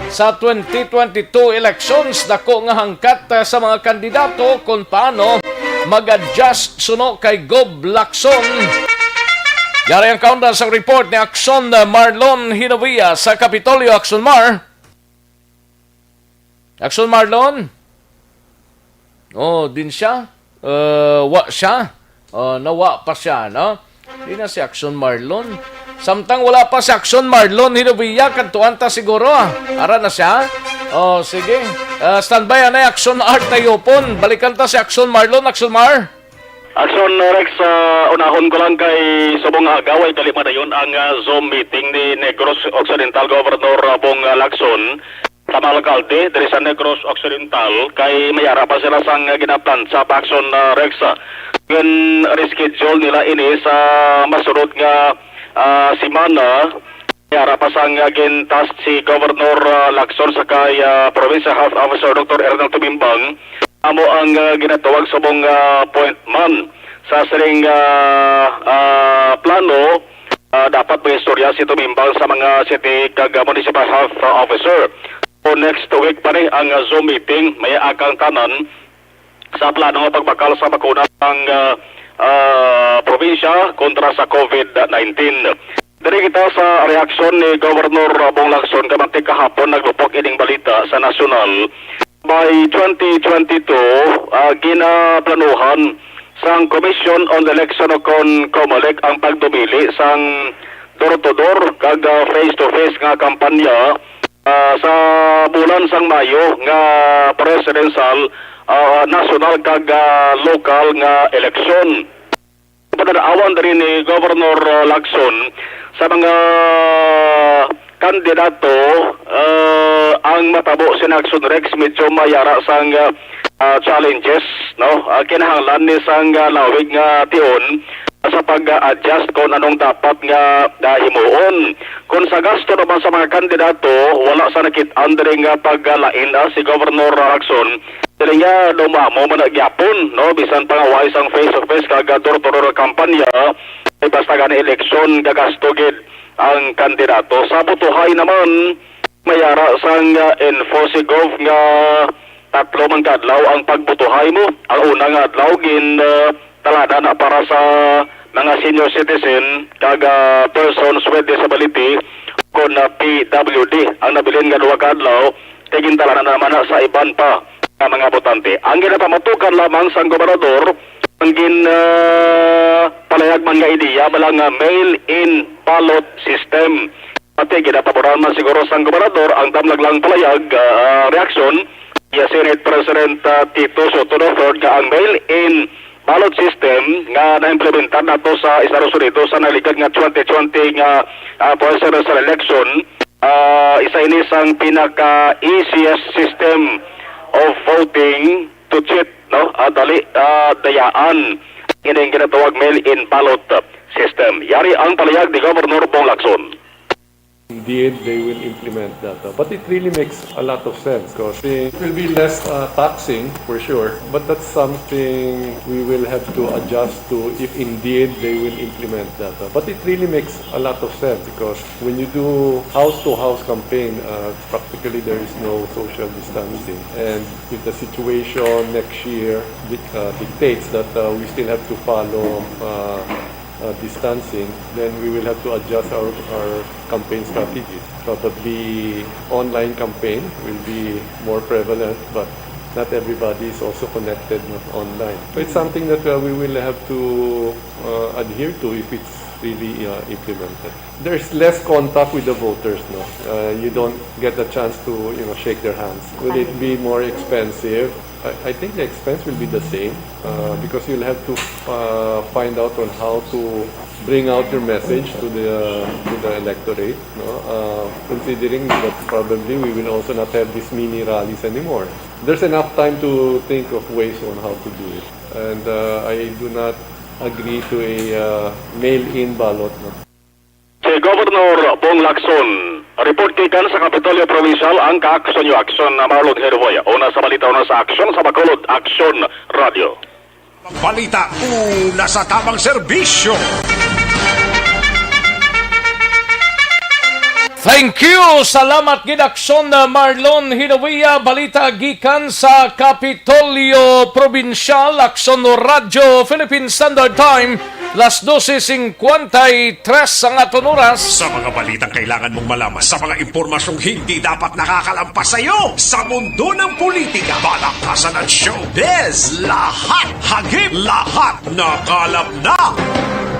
sa twenty twenty-two elections. Dako nga hangkat, ah, sa mga kandidato kon paano mag-adjust suno kay Gob Lacson. Yari ang kaundan sa report ni Aksyon Marlon Hinovia sa Kapitolyo. Aksyon Mar. Aksyon Marlon? Oh, din siya? Uh, wa siya? Oh, nawa pa siya, no? Di na si Aksyon Marlon. Samtang wala pa si Aksyon Marlon Hinovia, kadtuan ta siguro, ah. Ara na siya? Oh, sige. Ah, standby, anay, Aksyon Art Tayupon. Balikan ta si Aksyon Marlon, Aksyon Mar. Aksyon Rex, ah, unahon ko lang kay subong nga agaw ay gali madayon ang, ah, Zoom meeting ni Negros Occidental Governor, ah, Bong, ah, Lacson sa mga alkalde diri sa Negros Occidental, kay may ara pa sila sang, ah, ginaplantsa pa, Aksyon, ah, Rex, ah. Gin-reschedule nila ini sa masunod nga, ah, semana. May ara pa sang, ah, gin-task si Governor, ah, Lacson sa kay, ah, Provincial Health Officer Doktor Ernel Tumimbang. Amo ang, ah, ginatawag subong, ah, point man sa sining, ah, ah, plano. Ah, dapat may istorya si Tumimbang sa mga city kag, ah, municipal health, ah, officer. So, next week pa ni ang, ah, Zoom meeting, may akang tanan sa plano nga pagbakal sa bakuna ang, ah, ah, probinsya kontra sa COVID nineteen. Diri kita sa reaksyon ni Governor Bong Lacson, kay manti kahapon naglupok ining balita sa nasyonal. By twenty twenty-two, ah, ginaplanuhan sang Commission on Election o kon COMELEC ang pagdumili sang door-to-door kag, ah, face-to-face nga kampanya, ah, sa bulan sang Mayo nga presidential, ah, nasyonal kag, ah, lokal nga eleksyon. Padadaawan diri ni Governor, ah, Lacson sa mga kandidato, ah, ang matabo sina Aksyon Rex, medyo may ara sang, ah, ah, challenges, no? Ah, kinahanglan ni sang, ah, lawig nga tion sa pag-adjust kung anong dapat nga, ah, himuon. Kung sa gasto naman sa mga kandidato, wala sa nakit-an diri nga paglain, ah, si Governor Lacson. Dili nga daw mamo man na gyapon, no? Bisan pa nga wala sang face-to-face kag door-to-door kampanya, ay basta gani eleksyon, gagasto gid ang kandidato. Sa butuhay naman, may ara sang, ah, info si Gov nga tatlo man ka adlaw ang pagbutuhay mo. Ang una nga adlaw gin, ah, talada na para sa mga senior citizen kag, ah, persons with disability kon, ah, P W D. Ang nabilin nga duha ka adlaw, kay gintalana naman na sa iban pa nga mga botante. Ang ginapamatukan lamang sang gobernador, ang gin, ah, palayag man nga ideya bala nga mail-in ballot system. Pati ginapaboran man siguro sang gobernador ang damlag lang palayag, ah, reaksyon ni Senate President, ah, Tito Sotto the third nga ang mail-in ballot system nga naimplementar nato sa Estados Unidos sa nagligad nga twenty twenty nga, ah, presidential election, ah, isa ini sang pinaka easiest system of voting to cheat, no? Ah, dali, ah, dayaan ining ginatawag mail-in ballot system. Yari ang palayag ni Governor Bong Lacson. Indeed, they will implement that. Uh, but it really makes a lot of sense because it will be less, uh, taxing for sure. But that's something we will have to adjust to if indeed they will implement that. Uh, but it really makes a lot of sense because when you do house-to-house campaign, uh, practically there is no social distancing. And with the situation next year di- uh, dictates that, uh, we still have to follow, uh, uh, distancing, then we will have to adjust our, our campaign strategies. Probably online campaign will be more prevalent, but not everybody is also connected, no, online. So it's something that, uh, we will have to, uh, adhere to if it's really, uh, implemented. There's less contact with the voters, no? Uh, you don't get the chance to, you know, shake their hands. Will it be more expensive? I, I think the expense will be the same, uh, because you'll have to, uh, find out on how to bring out your message to the, to the electorate, no? Uh, considering that probably we will also not have these mini rallies anymore. There's enough time to think of ways on how to do it. And, uh, I do not agree to a, uh, mail-in ballot, no? Si Governor Bong Lacson. Report gikan sa Kapitolyo Provincial, ang ka-aksyon niyo, Aksyon Marlon Herboya. Una sa balita, una sa aksyon, sa Bacolod, Aksyon Radyo. Balita, una sa tamang serbisyo. Thank you. Salamat gid, Aksyon Marlon Hinuia. Balita gikan sa Kapitolyo Provincial, Aksyon Radyo, Philippine Standard Time, las doce cincuenta y tres ang aton oras. Sa mga balitang kailangan mong malaman, sa mga impormasyong hindi dapat nakakalampas sa iyo, sa mundo ng politika, balakasan at showbiz, lahat hagip, lahat nakalap na.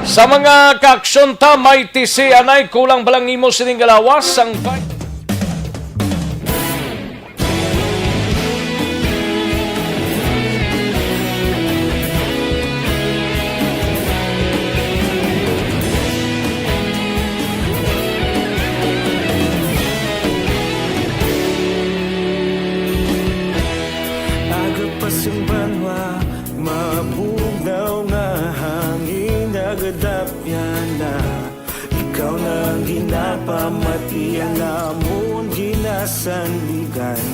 Sa mga kaaksyon ta, may tisi anay, kulang ba lang nimo sining galawas? Ang Aga pa sing banwa, mabugnaw nga hangin nagadapyan na. Ikaw na ang ginapamati, ang amon ginasandigan.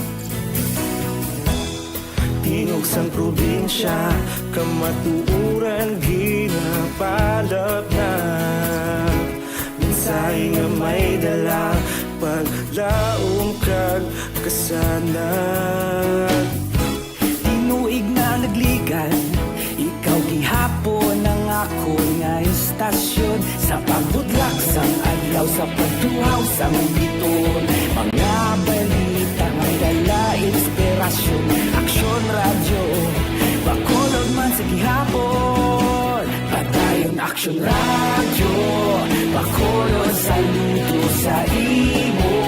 Tingog sang probinsya, kamatuoran ginapalapnap. Mensahe nga may dala, paglaom kag kasanag. Tinuig na nagligan, ikaw gihapon ang akon nga istasyon. Sa pagbutlak sang adlaw, sa pagtuhaw sang biton, mga balita may dala inspirasyon. Aksyon Radyo, Bacolod man sa gihapon. Padayon Aksyon Radyo, Bacolod, saludo sa imo.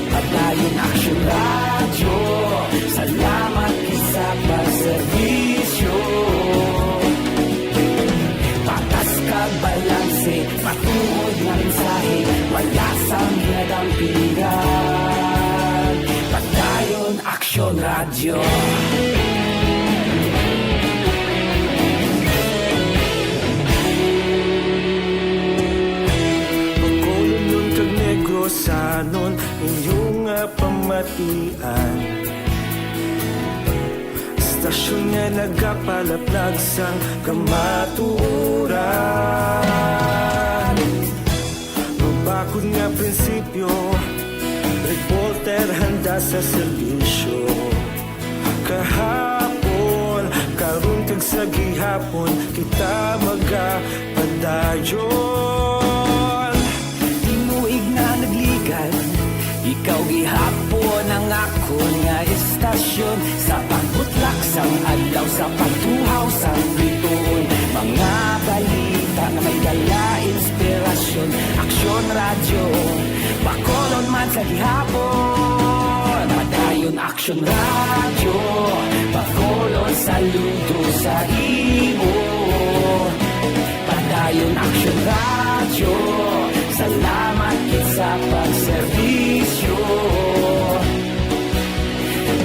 Padayon Aksyon Radyo, salamat gid sa pagserbisyo. Patas kag balanse, matuod nga mensahe, wala sang ginadampigan. Padayon Aksyon Radyo. Bacolodnon kag Negrosanon, inyo nga pamatian. Istasyon nga nagapalaplag sang kamatuoran. Mabakod nga prinsipyo, reporter handa sa serbisyo. Kahapon, karon kag sa gihapon, kita magapadayon. Tinuig na nagligan, ikaw gihapon ang akon nga istasyon. Sa pagbutlak sang adlaw, sa pagtuhaw sang bituon, mga balita nga may dala inspirasyon. Aksyon Radyo, Bacolod man sa gihapon. Padayon Aksyon Radyo, Bacolod, saludo sa imo. Padayon Aksyon Radyo, salamat gid sa pagserbisyo.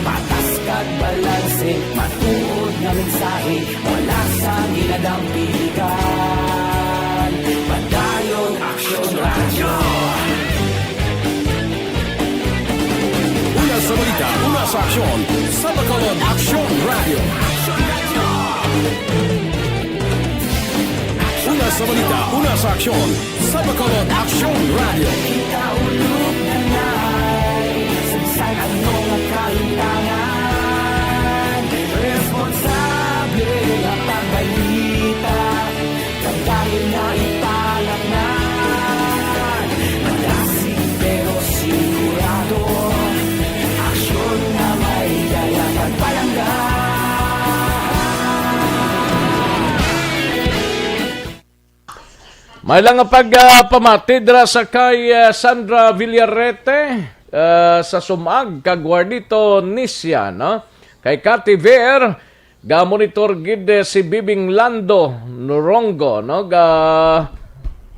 Patas kag balanse, matuod nga mensahe, wala sang ginadampigan. Padayon Aksyon Radyo. Una sa balita, una sa aksyon, sa Bacolod Aksyon Radyo. Una sa balita, una sa aksyon, sa Bacolod Aksyon Radyo. Kita ulog na nai, sa bisan ano nga kahimtangan, responsable nga pagbalita. Padayon na ipalatnan, madasig pero sigurado. Aksyon nga may dala kag palangga. May lang nga pag, ah, pamati dira sa kay, ah, Sandra Villarete, ah, sa Sumag, kag Juanito Nisia, no? Kay Cathy Ver, ga-monitor gid, eh, si Bibing Lando Norongo, no? Ga,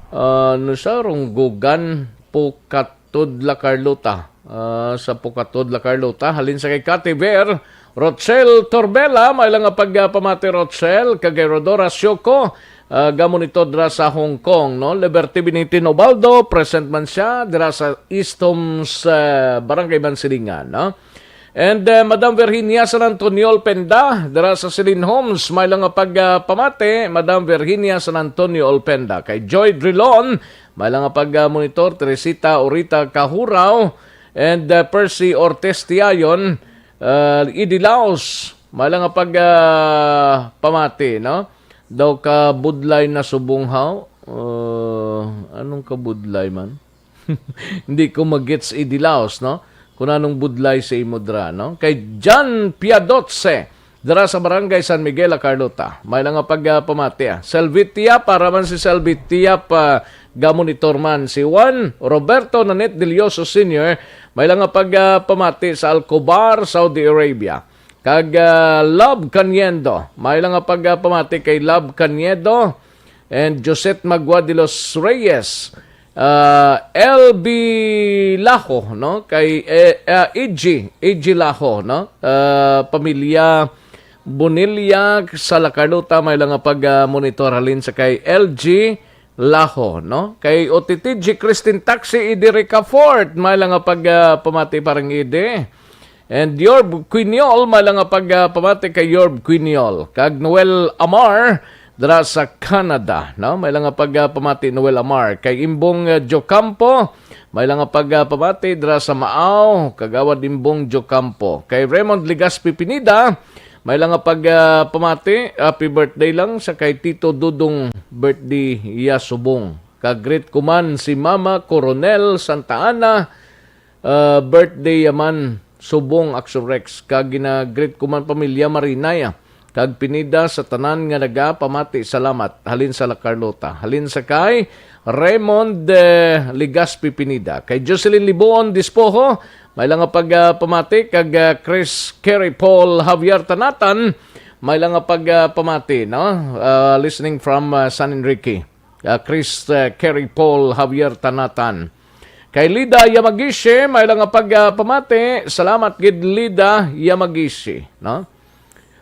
ah, ano siya? Ronggogan, Pocatod, La Carlota. Ah, sa Pocatod, La Carlota. Halin sa kay Cathy Ver, Rochelle Torbela, may lang nga pagpamati, Rochelle, kag kay Rodora Sioco, Ah, gamon ito dira sa Hong Kong, no? Liberty Binitin Ubaldo, present man siya dira sa East Homs, ah, Barangay Mansilingan, no? And, ah, Madam Virginia San Antonio Olpenda, dira sa Silin Homes, may lang nga pag, ah, pamati, Madam Virginia San Antonio Olpenda. Kay Joy Drilon, may lang nga pag, ah, monitor, Teresita Orita Kahuraw, and, ah, Percy Ortiz Tiayon, ah, Idi Laos, may lang nga pag, ah, pamati, no? Daw ka budlay na subong haw. Uh, anong ka budlay man? Hindi ko magets, Idi Laos, no? Kung anong budlay sa imo dra, no? Kay John Piadotse, dira sa Barangay San Miguel, La Carlota. May lang nga pag, ah, pamati, ah. Selvitia, para man si Selvitia, pa gamonitor man. Si Juan Roberto Nanit Delioso Senior, may lang nga pag, ah, pamati sa Alcobar, Saudi Arabia. Kag, ah, Love Caniedo, may lang nga pag, ah, pamati kay Love Caniedo and Josette Magua de los Reyes, ah, L B Laho, no? Kay, eh, ah, E G, E G Laho, no? Ah, pamilya Bonilla sa La Carlota, may lang nga pag, ah, monitor halin sa kay L G Laho, no? Kay O T T G Christine Taxi, Idi Ricafort, may lang nga pag, ah, pamati parang Idi. And Yorb Quiniol, may lang nga pag, ah, pamati kay Yorb Quiniol. Kag Noel Amar, dira sa Canada, no? May lang nga pag, ah, pamati Noel Amar. Kay Imbong, ah, Jocampo, may lang nga pag, ah, pamati dira sa Maaw, Kagawad Imbong Jocampo. Kay Raymond Legaspi Pineda, may lang nga pag, ah, pamati, happy birthday lang sa kay Tito Dudong, birthday iya subong. Kag greet ko man si Mama Coronel Santa Ana, ah, birthday ya man subong Axorex. Kag gina-greet ko man pamilya Marinaya kag Pineda sa tanan nga nagapamati. Salamat. Halin sa La Carlota. Halin sa kay Raymond, eh, Legaspi Pineda. Kay Jocelyn Libuon Dispoho, may lang nga pag, ah, pamati. Kag, ah, Chris Kerry Paul Javier Tanatan, may lang nga pag, ah, pamati, no? Ah, listening from, ah, San Enrique. Ah, Chris, ah, Kerry Paul Javier Tanatan. Kay Lida Yamagishi, may lang nga pag, ah, pamati. Salamat gid, Lida Yamagishi, no?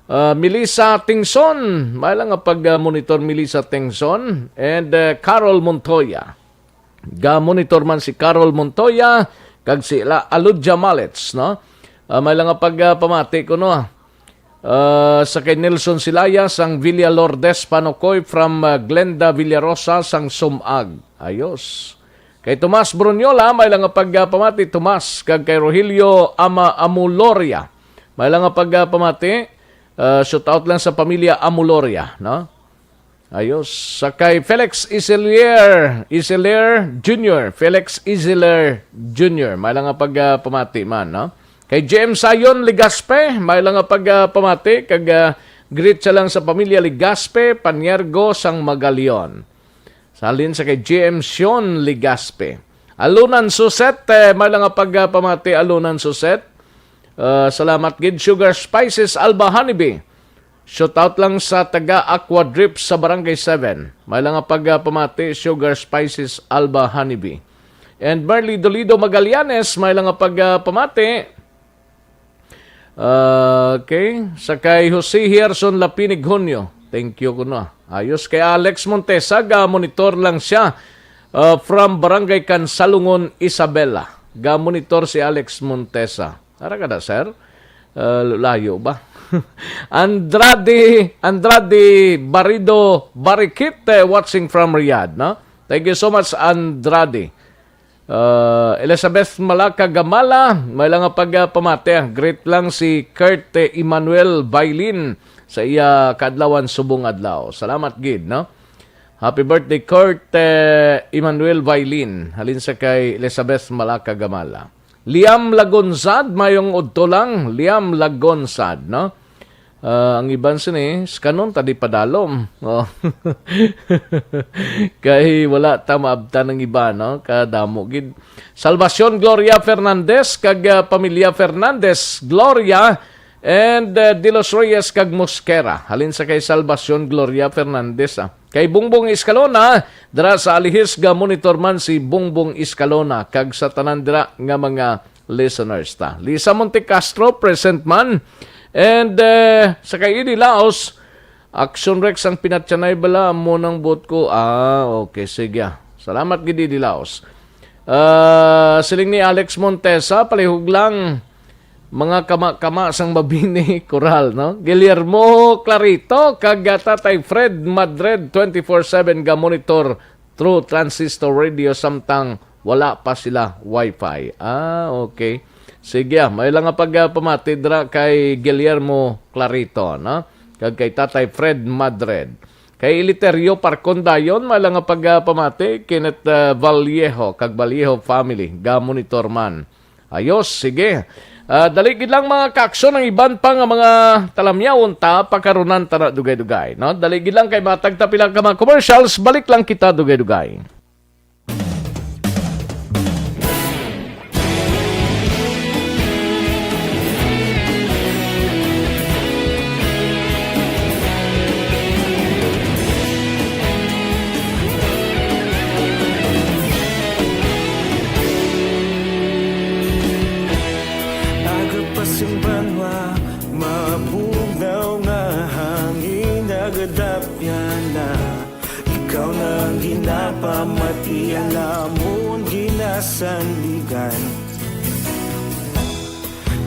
Ah, Melissa Tingson, may lang nga pag, ah, monitor, Melissa Tingson, and, ah, Carol Montoya. Ga-monitor man si Carol Montoya kag si La Aludja Malets, no? Ah, may lang nga pag, ah, pamati ko, no? Ah, sa kay Nelson Silaya sang Villa Lourdes Panocoy from, ah, Glenda Villarosa sang Sumag. Ayos. Kay Tomas Bruniola, may lang nga pag, ah, pamati, Tomas, kag kay Rogelio Ama Amuloria. May lang nga pag, ah, pamati. Ah, shout out lang sa pamilya Amuloria, no? Ayos. Sa kay Felix Isilier, Isilier Junior. Felix Isilier Junior. May lang nga pag, ah, pamati man, no? Kay J M Sayon Legaspe, may lang nga pag, ah, pamati. Kag, ah, greet siya lang sa pamilya Legaspe, Paniergo, sang Magalion. Sa halin sa kay J M Sion Legaspe. Alunan Suset, eh, may lang nga pag, ah, pamati, Alunan Suset. Ah, salamat gid, Sugar Spices Alba Honeybee. Shout out lang sa taga Aqua Drip sa Barangay seven. May lang nga pag, ah, pamati, Sugar Spices Alba Honeybee. And Merly Dolido Magallanes, may lang nga pag, ah, pamati. Ah, okay. Sa kay Jose Gerson Lapinig Junio. Thank you kuno. Ayos kay Alex Montesa, ga monitor lang siya, ah, from Barangay Kansalungon, Isabela. Ga monitor si Alex Montesa. Ara ka na, sir? Ah, layo ba? Andrade, Andrade Barido Barikit, eh, watching from Riyadh, no? Thank you so much, Andrade. Ah, Elizabeth Malaka Gamala, may lang nga pag, ah, pamati, ah. Greet lang si Kurt, eh, Emmanuel Bailin sa iya kaadlawan subong adlaw. Salamat gid, no? Happy birthday, Kurt, eh, Emmanuel Bailin. Halin sa kay Elizabeth Malaka Gamala. Liam Lagonzad, mayong udto lang. Liam Lagonzad, no? Ah, ang iban sini, skanon ta di padalom. Oh. Kay wala ta maabtan ang iba, no? Kadamo gid. Salvacion Gloria Fernandez, kag, ah, pamilya Fernandez Gloria, and, ah, De Los Reyes kag Mosquera. Halin sa kay Salvacion Gloria Fernandez, ah. Kay Bongbong Escalona, dira sa Alihis, ga monitor man si Bongbong Escalona, kag sa tanan dira nga mga listeners ta. Lisa Montecastro, present man. And, eh, sa kay Idi Laos, Action Rex ang pinatyanay bala, amo nang buot ko. Ah, okay, sige, ah. Salamat gid, Didi Laos. Ah, siling ni Alex Montesa, palihog lang, mga kama-kama sang Mabini Coral, no? Guillermo Clarito, kag, ah, Tatay Fred Madred, twenty-four seven ga monitor through transistor radio samtang wala pa sila wifi. Ah, okay. Sige, ah, may lang nga pag, ah, pamati dira kay Guillermo Clarito, no? Kag kay Tatay Fred Madred. Kay Eleuterio Parcon dayon, may lang nga pag, ah, pamati, Kenneth, ah, Vallejo, kag Vallejo family, ga monitor man. Ayos, sige. Ah, dali gid lang, mga kaaksyon, ang iban pa nga mga talamyawon ta, pakarunan ta na dugay-dugay, no? Dali gid lang kay matag ta pila ka mga commercials, balik lang kita dugay-dugay. Aga pa sing banwa, mabugnaw nga hangin, nagadapyan na. Ikaw na ang ginapamati, alamon ginasandigan.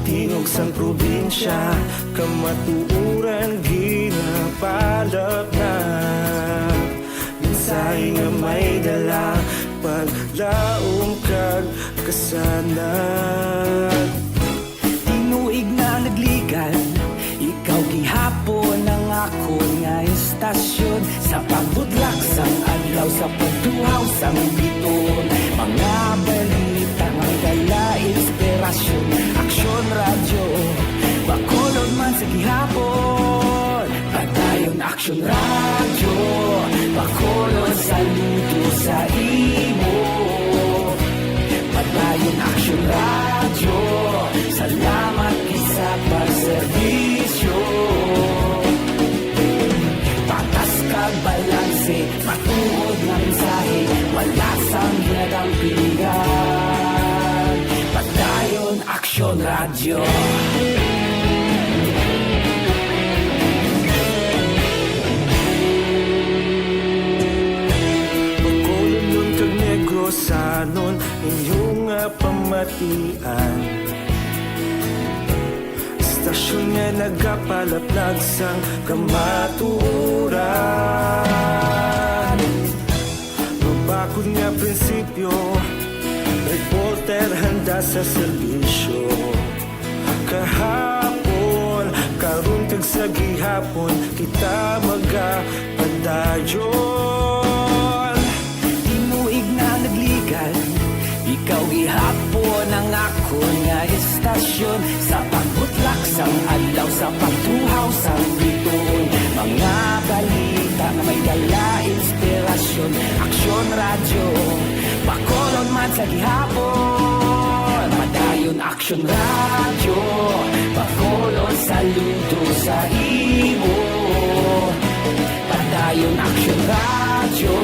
Tingog sang probinsya, kamatuoran ginapalapnag. Mensahe nga may dala, paglaom kag kasanag. Tinuig na nagligad, ikaw gihapon ang akon nga istasyon. Sa pagbutlak sang adlaw, sa pagtuhaw sang biton, mga balita nga dala inspirasyon. Aksyon Radyo, Bacolod man sa gihapon. Padayon Aksyon Radyo, Bacolod, saludo sa imo. Padayon Aksyon Radyo, salamat gid sa pagserbisyo. Patas kag balanse, matuod nga mensahe, wala sang ginadampigan. Padayon Aksyon Radyo. Bacolodnon kag Negrosanon, inyo nga pamatian. Istasyon nga nagapalaplag sang kamatuoran. Mabakod nga prinsipyo, reporter handa sa serbisyo. Kahapon, karon kag sa gihapon, kita magapadayon. Tinuig na nagligad, ikaw gihapon ang akon nga istasyon. Sa pagbutlak sang adlaw, sa pagtuhaw sang biton, mga balita nga may dala inspirasyon. Aksyon Radyo, Bacolod man sa gihapon. Padayon Aksyon Radyo, Bacolod, saludo sa imo. Padayon Aksyon Radyo,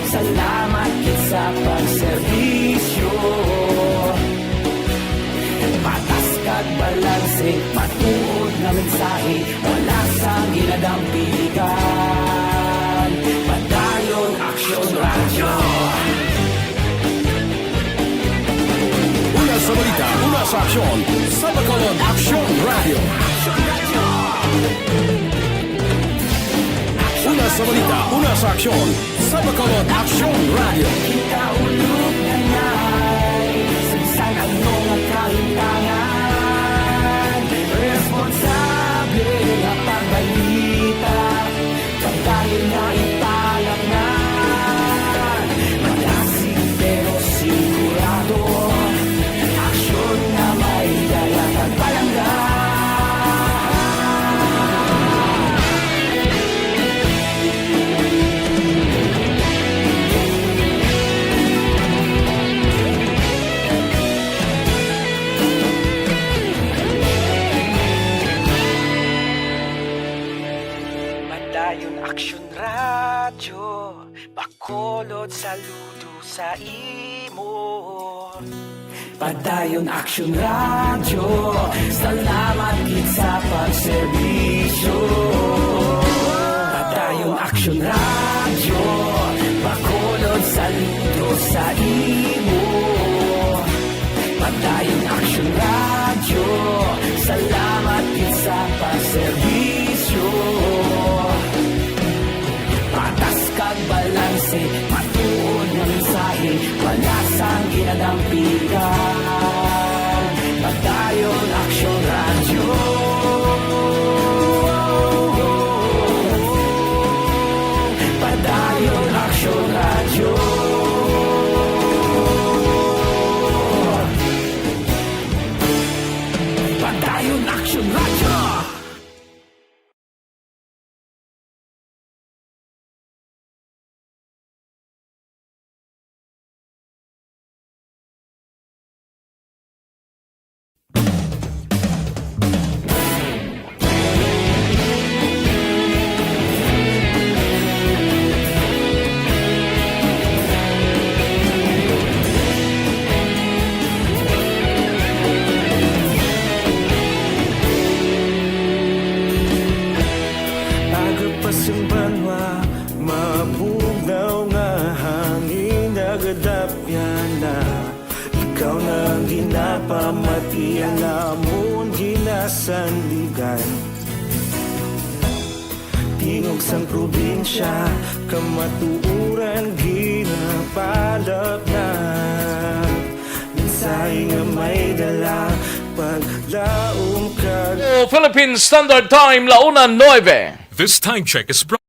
salamat gid sa pagserbisyo. Patas kag balanse, matuod nga mensahe, wala sang ginadampigan. Padayon Aksyon Radyo. Una sa balita, una sa aksyon, sa Bacolod Aksyon Radyo. Una sa balita, una sa aksyon, sa Bacolod Aksyon Radyo. Kita ulog na nay, sa bisan ano nga kahintangan, responsable nga pagbalita. Padayon nga ipalapngan, malasig pero sigurado, aksyon nga may dala kag palangga. Padayon Aksyon Radyo, Bacolod, saludo sa imo. Padayon Aksyon Radyo, salamat gid sa pagserbisyo. Radyo, Bacolod, saludo sa imo. Padayon Aksyon Radyo, salamat gid sa pagserbisyo. Patas kag balanse, matuod nga mensahe, wala sang ginadampigan. Padayon Aksyon Radyo. Padayon Aksyon Radyo. Padayon Aksyon Radyo. Agapas ang banwa, mabugnaw nga hangin, nagadapyan na. Ikaw na ang ginapamati, ang amon ginasandigan. Tingog sang probinsya, kamatuoran ginapalapnat. Mensahe nga may dala, paglaom kag Oh, Philippine Standard Time, la una nuebe. This time check is brought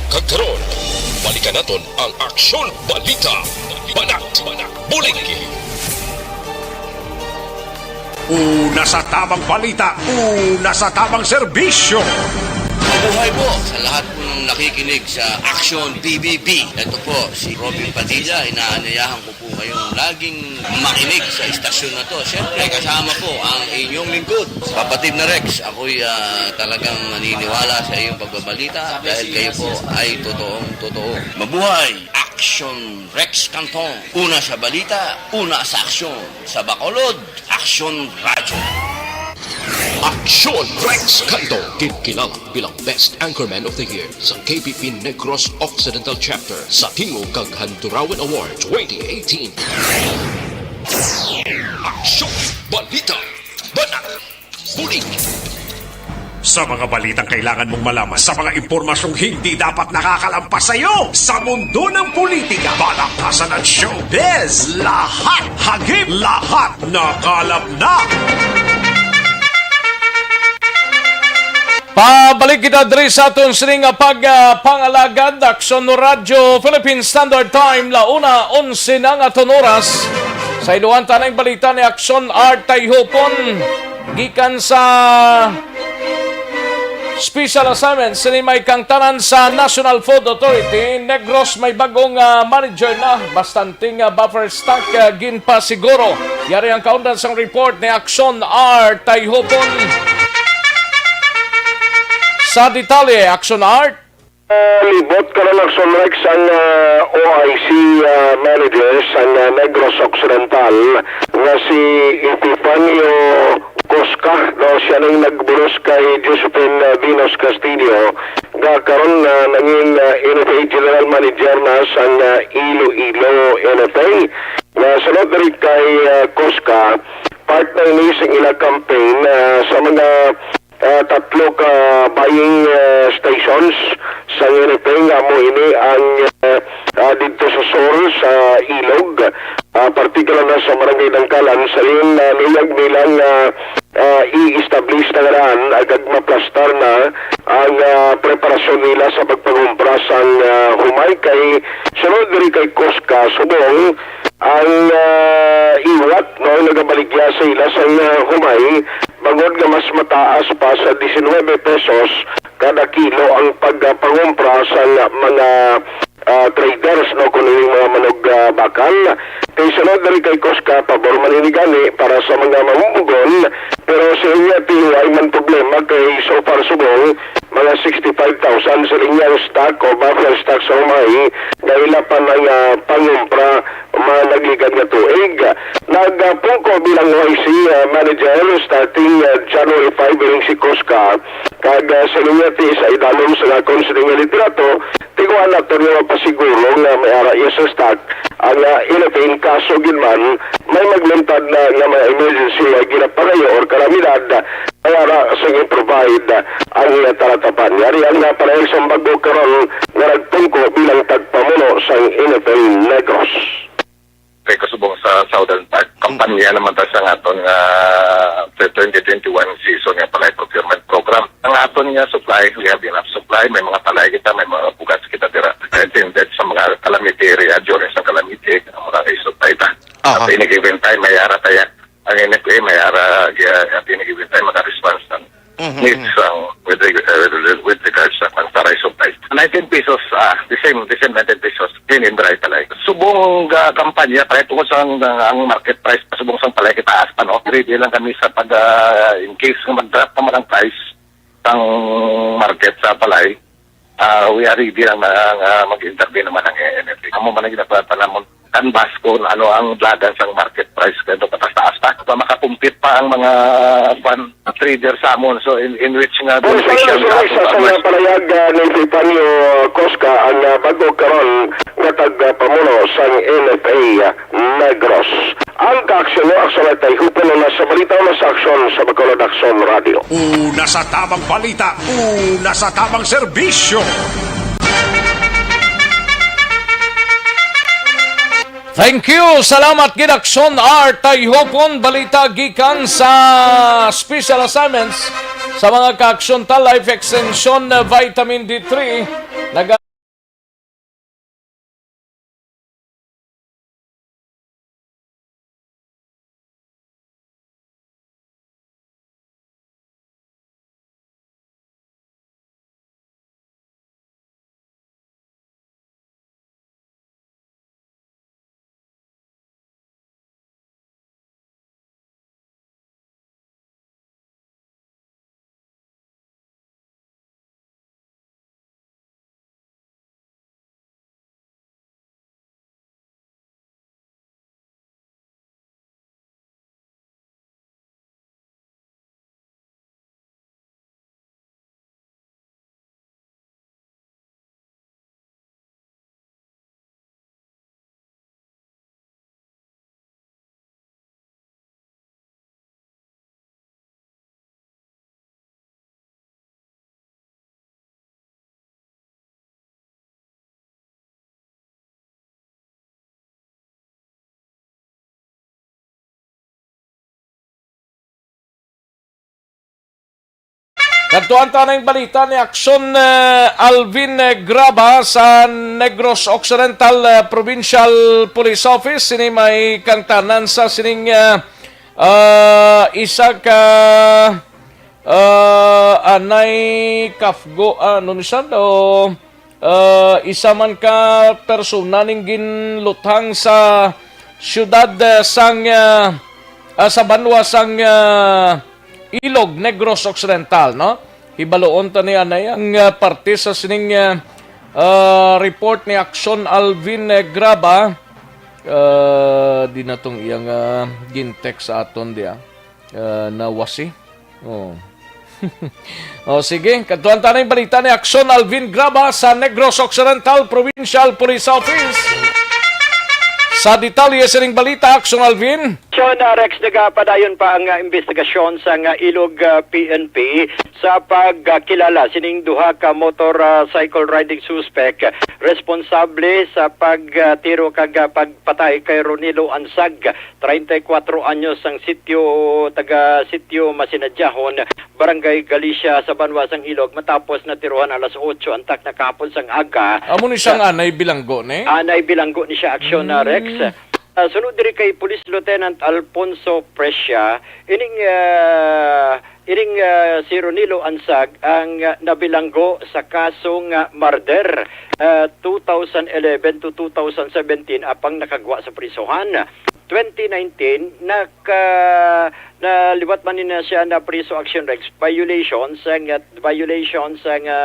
Kag karon, balikan naton ang Aksyon Balita. Banat, bulig. Una sa tamang balita, una sa tamang serbisyo. Mabuhay po sa lahat po ng nakikinig sa Aksyon P B B. Ito po si Robin Padilla. Inaanyayahan ko po kayong laging makinig sa istasyon na to. Siyempre, kasama po ang inyong lingkod, Kapatid na Rex. Ako'y, ah, talagang naniniwala sa iyong pagbabalita dahil kayo po ay totoong totoo. Mabuhay! Aksyon Rex Canton. Una sa balita, una sa aksyon. Sa Bacolod, Aksyon Radyo. Aksyon Rex Canton, ginkilala bilang Best Anchorman of the Year sa K P P Negros Occidental Chapter sa Tingog kag Handurawan Award twenty eighteen. Aksyon, balita, banat, bulig. Sa mga balitang kailangan mong malaman, sa mga impormasyong hindi dapat nakakalampas sa iyo, sa mundo ng politika, balaktasan at showbiz, lahat hagip, lahat nakalap na. Pabalik kita diri sa aton sini nga pag, ah, pangalagad, Aksyon Radyo, Philippine Standard Time, la una onse na nga aton oras. Sa iluhan ta na ang balita ni Aksyon Art Tayhupon. Gikan sa special assignment, sini may kangtanan sa National Food Authority, Negros may bagong, ah, manager na, bastanting, ah, buffer stock, ah, ginpasiguro. Yari ang kaundan sang report ni Aksyon Art Tayhupon. Sa detalye, Aksyon Art. Ah, libot karon, Aksyon Rex, ang, ah, O I C, ah, manager sang, ah, Negros Occidental nga si Epifanio Cosca, no, siya nang nagbulos kay Josephine, ah, Venus Castillo, nga karon, ah, nangin, ah, N F A General Manager na sang, ah, Iloilo N F A. Nga sunod diri kay, ah, Cosca, part na ini sa ila campaign, ah, sa mga ah, tatlo ka buying, ah, stations sa N F A nga amo ini ang, ah, ah, didto sa Sur, sa Ilog, ah, partikular na sa Barangay Dangkalan, sa diin, ah, luyag nila nga, ah, i-establish na nga daan, agag maplastar na ang, ah, preparasyon nila sa pagpangumpra sang, ah, humay kay sunod diri kay Cosca, subong ang, ah, iwat, no, nagabaligya sa ila sang, ah, humay, bangod nga mas mataas pa sa diecinuebe pesos kada kilo ang pagpangumpra sa mga, ah, traders, no, kun ining mga manug, ah, bakal. Kay sunod diri kay Cosca, pabor man ini gani para sa mga mamumugon, pero sa iya, ti, wala man problema kay so far subong mga sixty-five thousand sa inyang stock o buffer stock sa umay, dahil pa ang, ah, pangumpra mga nagligad nga tuig. Nagapungko bilang Y C, ah, manager starting, ah, January five ining si Cosca. Kag, ah, sa inyati sa idalom sa akon sining nga literato, tiguan nato nga mapasiguro nga may ara iya sa stock ang, ah, N F A in kaso gid man may maglintad na nga may emergency nga ginapangayo or kalamidad, may ara sa i-provide ang iya talatapan. Yari ang, ah, panayag sang bag-o karon nga nagpungko bilang tagpamuno sang N F A Negros. Kay kasubong sa Southern Part, kampanya naman ta sa aton nga twenty twenty-one season nga palay procurement program. Ang aton nga supply, we have enough supply. May mga palay kita, may mga bugas kita dira. Intended sa mga calamity area, during sa calamity, ang mga i-supply ta. Aha. At any given time, may ara tayo. Ang N F A, may ara, uh, at any given time, maka-response ng Mhm. needs ang with reg-, uh, with regards sa pang-, sa rice supply. Nineteen pesos, ah, the same, the same nineteen pesos, din in dry palay. Subong, ah, kampanya, palay tungod sa ang, ang market price, subong sa palay kitaas pa, no? Ready lang kami sa pag, ah, in case nga mag-drop naman ang price ng market sa palay, ah, we are ready lang na, nga mag-intervene naman ang N F A. Amo man ang ginapatan namon canvas kung ano ang dagan sang market price kay ito kataas-taas pa. Pa makakumpit pa ang mga, kwan, trader sa amon. So, in, in which nga Kung sa beneficial mga sa sa, sa mga palay. Palayag, ah, ni Epifanio Cosca ang, ah, bago karon nga tagpamuno sang N F A Negros. Ang kaaksyon mo, Aksyon at Tayhupon, una sa balita, una sa aksyon sa Bacolod Aksyon Radio. Una sa tamang balita, una sa tamang serbisyo. Thank you. Salamat gid, Aksyon R. Tayhupon. Balita gikan sa special assignments sa mga kaaksyon ta, Life Extension, uh, Vitamin D three. Naga- Kadtuan ta ning balita ni Aksyon, eh, Alvin, eh, Graba sa Negros Occidental, eh, Provincial Police Office. Sini may kangtanan sa sining, eh, ah, isa ka, ah, anay kafgo, ah, ano ni siya? O, ah, isa man ka persona ning ginluthang sa siyudad, eh, sang, ah, ah, sa banwa sang, ah, Ilog, Negros Occidental, no? Hibaluon ta ni anay ang, ah, parte sa sining, ah, ah, report ni Aksyon Alvin, eh, Graba. Ah, di na tong iyang, ah, gintext sa aton diya. Ah, nawasi. Oh. Oh, sige, kadtuan ta na yung balita ni Aksyon Alvin Graba sa Negros Occidental Provincial Police Office. Sa detalye sining balita, Aksyon Alvin. Aksyon, ah, Rex, nagapadayon pa ang, ah, investigasyon sa nga Ilog, ah, P N P sa pagkilala sining duha ka motor, ah, cycle riding suspect responsable sa pagtiro kag, ah, pagpatay kay Ronilo Ansag, treinta y cuatro anyos, ang sitio, taga sitio Masinadjahon, Barangay Galicia, sa banwa sang Ilog, matapos natiruhan alas otso antak na kahapon sang aga. Amo ni siya nga anay bilanggo ni? Anay bilanggo ni siya, Aksyon, ah, Rex. Mm. Ah, sunod diri kay Police Lieutenant Alfonso Presia, ining, ah, Ining, ah, si Ronilo Ansag ang, ah, nabilanggo sa kasong, ah, murder, ah, two thousand eleven to two thousand seventeen apang nakagwa sa prisohan. Twenty nineteen, naka-, naliwat man ni na siya na priso action regs violation sa nga, violation sa nga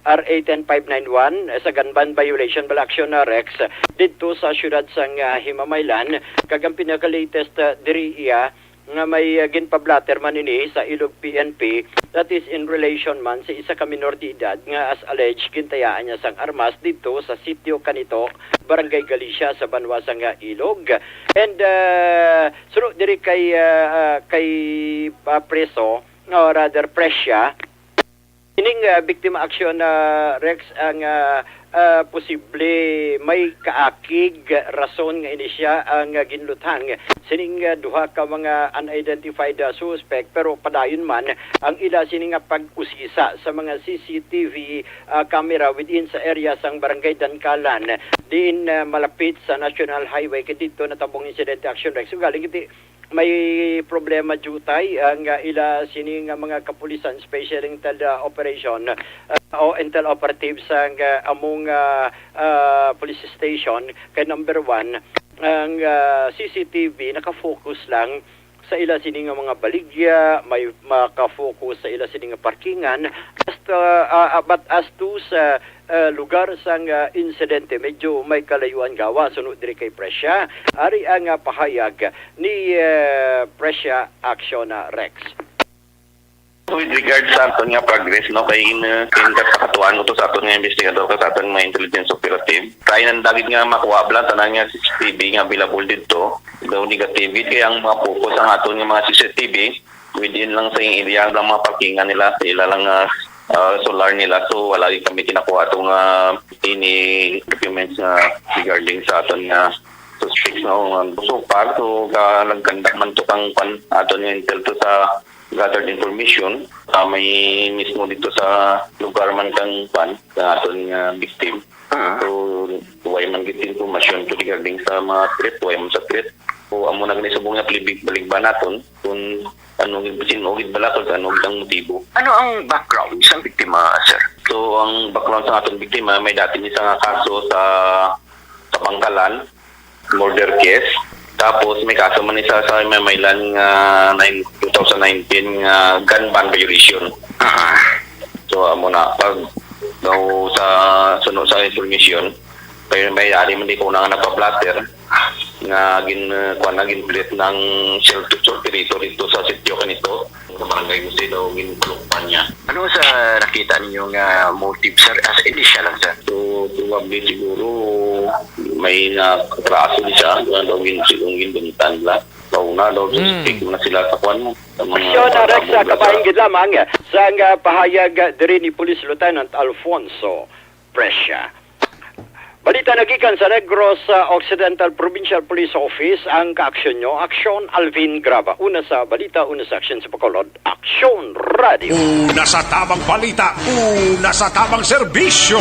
R A ten five nine one, eh, sa gun ban violation bala action na regs didto sa siyudad sang, ah, Himamaylan, kag ang pinaka-latest, ah, diri iya nga may, ah, ginpablatter man ini sa Ilog P N P, that is in relation man sa isa ka minor de edad nga as alleged gintayaan niya sang armas didto sa Sitio Kanito, Barangay Galicia sa banwa sang, ah, Ilog. And, ah, suno diri kay, ah, ah, kay, ah, preso, or rather, Presya, ining, ah, biktima aksyon na Rex ang, ah, ah, posible may kaakig rason nga ini siya ang, ah, ginluthang sining, ah, duha ka mga unidentified, ah, suspect, pero padayon man ang ila sini nga pag-usisa sa mga C C T V, ah, camera within sa area sang Barangay Dankalan, diin, ah, malapit sa National Highway, kay didto natabong insidente action Rex. Ugaling iti may problema diutay ang, ah, ila sini nga mga kapulisan, special intel, ah, operation, ah, o intel operatives sang, ah, among, ah, ah, police station. Kay number one, ang, ah, C C T V nakafocus lang sa ila sini nga mga baligya, may makafocus sa ila sini nga parkingan. Basta, ah, ah, but as to sa, ah, lugar sang, ah, insidente, medyo may kalayuan gawa suno diri kay Presya. Ari ang, ah, pahayag ni, ah, Presya Action, ah, Rex. With regard sa aton nga progress, no, kay in, uh, in kakatuan ko to sa aton nga investigador, ka sa aton nga intelligence operative, try nang dagit nga makuha bala tanan nga C C T V nga available didto. Daw negative kay ang mga focus ang aton nga mga C C T V within lang sa area, ang mga parkingan nila, sa ila lang, ah, ah, solar nila. So, wala gyud kami kinakuha to nga ini documents nga regarding sa aton nga suspects, no? So far, so, ga-, nagkanda man to kang, kwan, aton nga intel to sa gathered information, sa may mismo dito sa lugar man kang, kwan, sa aton nga victim. Ah. So, way man gid informasyon to regarding sa mga threat, way man sa threat. So, amo na gani subong nga palibig-, baligban naton kung ano gid, sino gid bala, kung ano gid ang motibo. Ano ang background sa biktima, sir? So, ang background sa aton biktima, may dati ni sa nga kaso sa, sa Bangkalan, murder case. Tapos, may kaso man isa sa Mamaylan nga nine, two thousand nineteen nga gun ban violation. Ah. So, amo na, pag daw sa suno sa information, kay may ari man di ko na nga nagpa-blotter nga gin, uh, kuwan na, gin-plot ng shelter, shelterito dito sa Sitio Kanito, sa Barangay Jose daw, ginpalukpan niya. Ano sa nakita ninyo nga motive, sir? As initial lang, sir. So, probably siguro may natraso di siya, nga daw gin-, siguro ginbuntan lang. Daw na, daw Hmm. suspect na sila sa kuwan mo. Sa mga Aksyon, Rex, sa kabahin gid lamang sa nga pahayag, ah, diri ni Police Lieutenant Alfonso Presya. Balita nagikan sa Negros, ah, Occidental Provincial Police Office ang kaaksyon nyo. Aksyon, Alvin Graba. Una sa balita, una sa aksyon sa Bacolod. Aksyon Radio. Una sa tabang balita, una sa tabang serbisyo.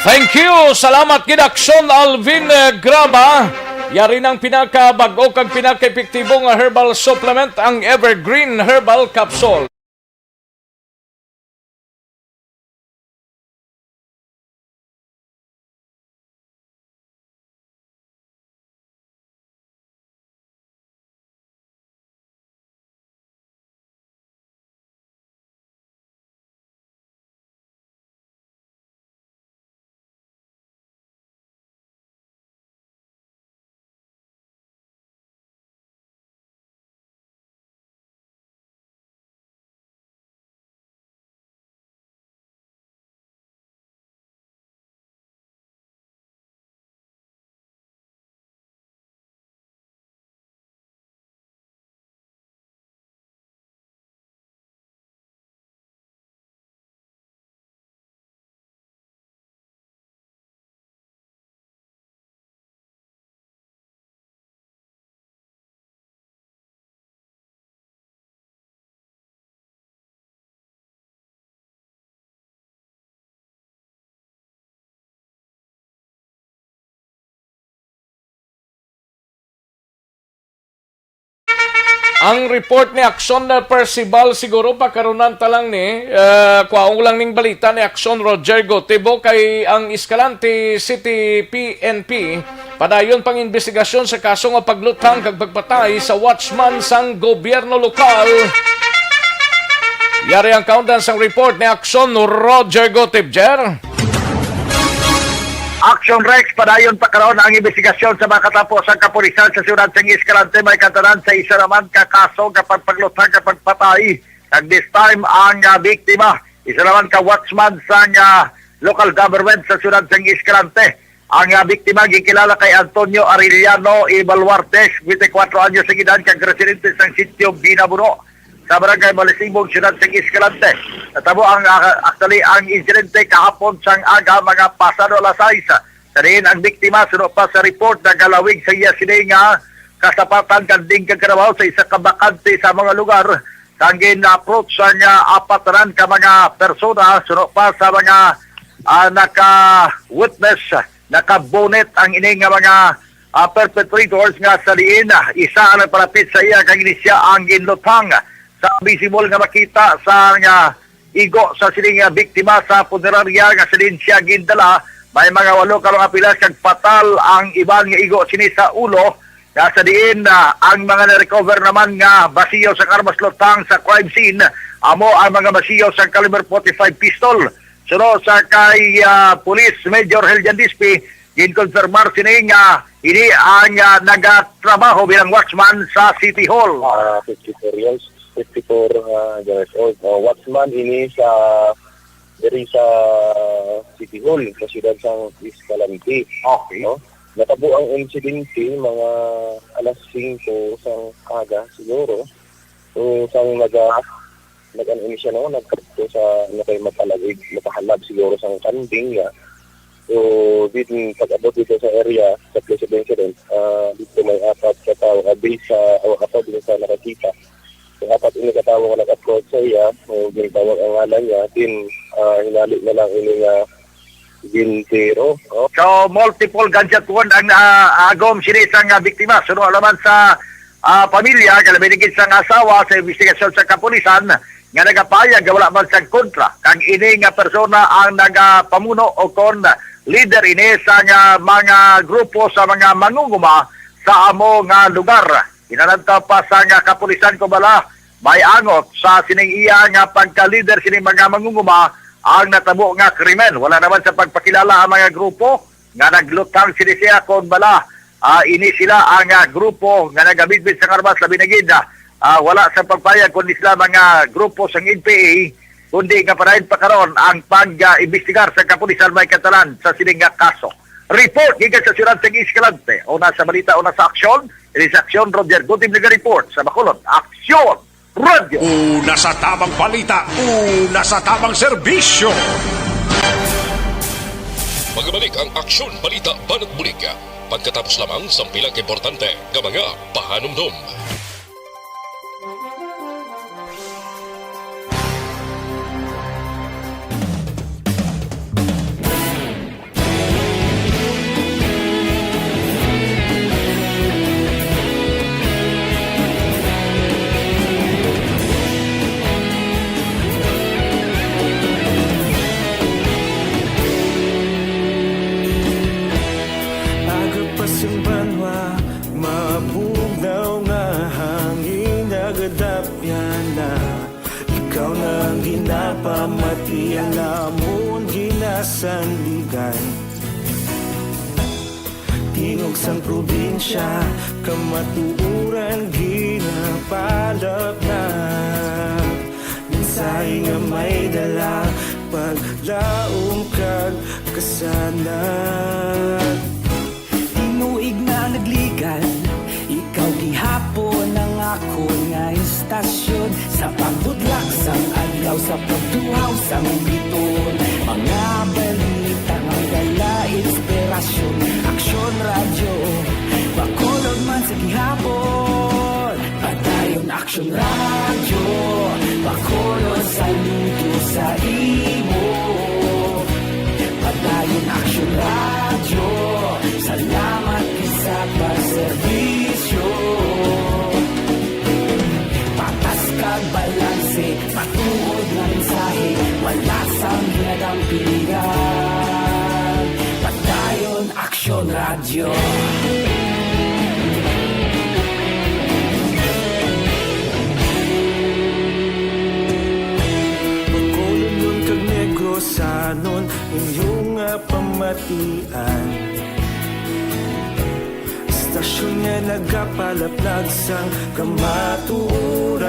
Thank you. Salamat gid, Aksyon Alvin, eh, Graba. Yari ng pinakabag-o kag pinakaepektibo nga herbal supplement, ang Evergreen Herbal Capsule. Ang report ni Action Percival, siguro pakarunan ta lang ni, ah, kwaon lang ning balita ni Action Roger Gotibo kay ang Escalante City P N P padayon pang imbestigasyon sa kaso nga pagluthang kag pagpatay sa watchman sang gobyerno lokal. Yari ang kaundan sang report ni Action Roger Gotibjer. Action Rex, padayon pa karon ang imbestigasyon sa mga katapo sang kapulisan sa siyudad sang Escalante, may katanan sa isa naman ka kaso nga pagpagluthang kag pagpatay. Kag this time, ang, ah, biktima, isa naman ka watchman sang, ah, local government sa siyudad sang Escalante. Ang, ah, biktima ginkilala kay Antonio Arellano y Baluarte, twenty-four anyos ang edad, kag residente sang sitio Binabuno sa barangay Malesibong, siyudad sang Escalante. Natabo ang, ah, actually, ang insidente kahapon sang aga, mga pasado alas sais. Sa diin ang biktima, suno pa sa report, nagalawig sa iya sini nga kasapatan kanding kag karabaw sa isa ka bakante sa mga lugar. Sang gin-approach sang, ah, apat tanan ka mga persona, suno pa sa mga, ah, naka-witness, naka-bonnet ang ini nga mga, ah, perpetrators, nga sa diin, ah, isa ang nagpalapit sa iya kag ini siya ang ginluthang sa visible nga makita sa nga igo sa sining nga biktima sa punerarya nga sa diin siya gindala. May mga walo ka mga pilas kag patal ang iban nga igo sini sa ulo, nga sa diin, ah, ang mga na-recover naman nga basiyo sang armas luthang sa crime scene amo ang mga basiyo sang caliber forty-five pistol. Suno sa kay, ah, Police Major Heljan Dispi, ginkonfirmar sini nga ini ang, ah, nagatrabaho bilang watchman sa City Hall. Ah, fifty-four years, fifty-four, ah, years old. Oh, watchman ini sa, diri sa City Hall, sa siyudad sang Escalante. Okay. No? Natabo ang insidente mga alas singko sang aga siguro. So, sang naga-, nag-ano ini siya, no? Nagkadto sa, ano, kay mapalawig, mapahalab siguro sang kanding niya. So, din pag-abot dito sa area, sa place of incident, ah, dito may apat ka tawo, abi sa, o apat din sa nakakita. So, apat ini ka tawo nga nag-approach sa iya, so, gintawag ang ngalan niya, din, ah, hinali na lang ini nga gintiro, oh. So, multiple gunshot wound ang naagom sini sang, ah, biktima. Suno naman sa, ah, pamilya, kalabi na gid sang asawa, sa investigasyon sa kapulisan, nga nagapahayag nga wala man sang kontra kang ini nga persona ang nagapamuno o kon leader ini sa nga mga grupo sa mga mangunguma sa amo nga lugar. Ginalanta pa sa nga kapulisan kon bala may angot sa sining iya nga pagka-leader sining mga mangunguma ang natabo nga krimen. Wala naman sa pagpakilala ang mga grupo nga nagluthang sini siya kon bala, ah, ini sila ang, ah, grupo nga nagabitbit sang armas, labi na gid, ah, ah, wala sa pagpayag kundi sila mga grupo sang N P A, kundi nga padayon pa karon ang pag, ah, imbestigar sa kapulisan may katalan sa sining nga kaso. Report gikan sa siyudad sang Escalante. Una sa balita, una sa aksyon, ini sa aksyon, Roger Gutib nag-report sa Bacolod. Aksyon! Radyo. Una sa tamang balita, una sa tamang serbisyo. Magabalik ang Aksyon Balita Banat Bulig pagkatapos lamang sang pila ka importante nga mga pahanumdom. Agapas ang banwa, mabugnaw nga hangin, nagadapyan na. Ikaw na ang ginapamati, ang amon ginasandigan. Tingog sang probinsya, kamatuoran ginapalapnap. Mensahe nga may dala, paglaom kag kasanag. Tinuig na nagligan, ikaw gihapon ang akon nga istasyon. Sa pagbudlak sang adlaw, sa pagtuhaw sang biton, mga balita nga dala inspirasyon. Aksyon Radyo, Bacolod man sa gihapon. Padayon Aksyon Radyo, Bacolod, saludo sa imo. Padayon Aksyon Radyo, salamat gid sa pagserbisyo. Matuod nga mensahe, wala sang ginadampigan. Padayon Aksyon Radyo. Bacolodnon kag Negrosanon, inyo nga pamatian. Istasyon nga nagapalaplag sang kamatuoran.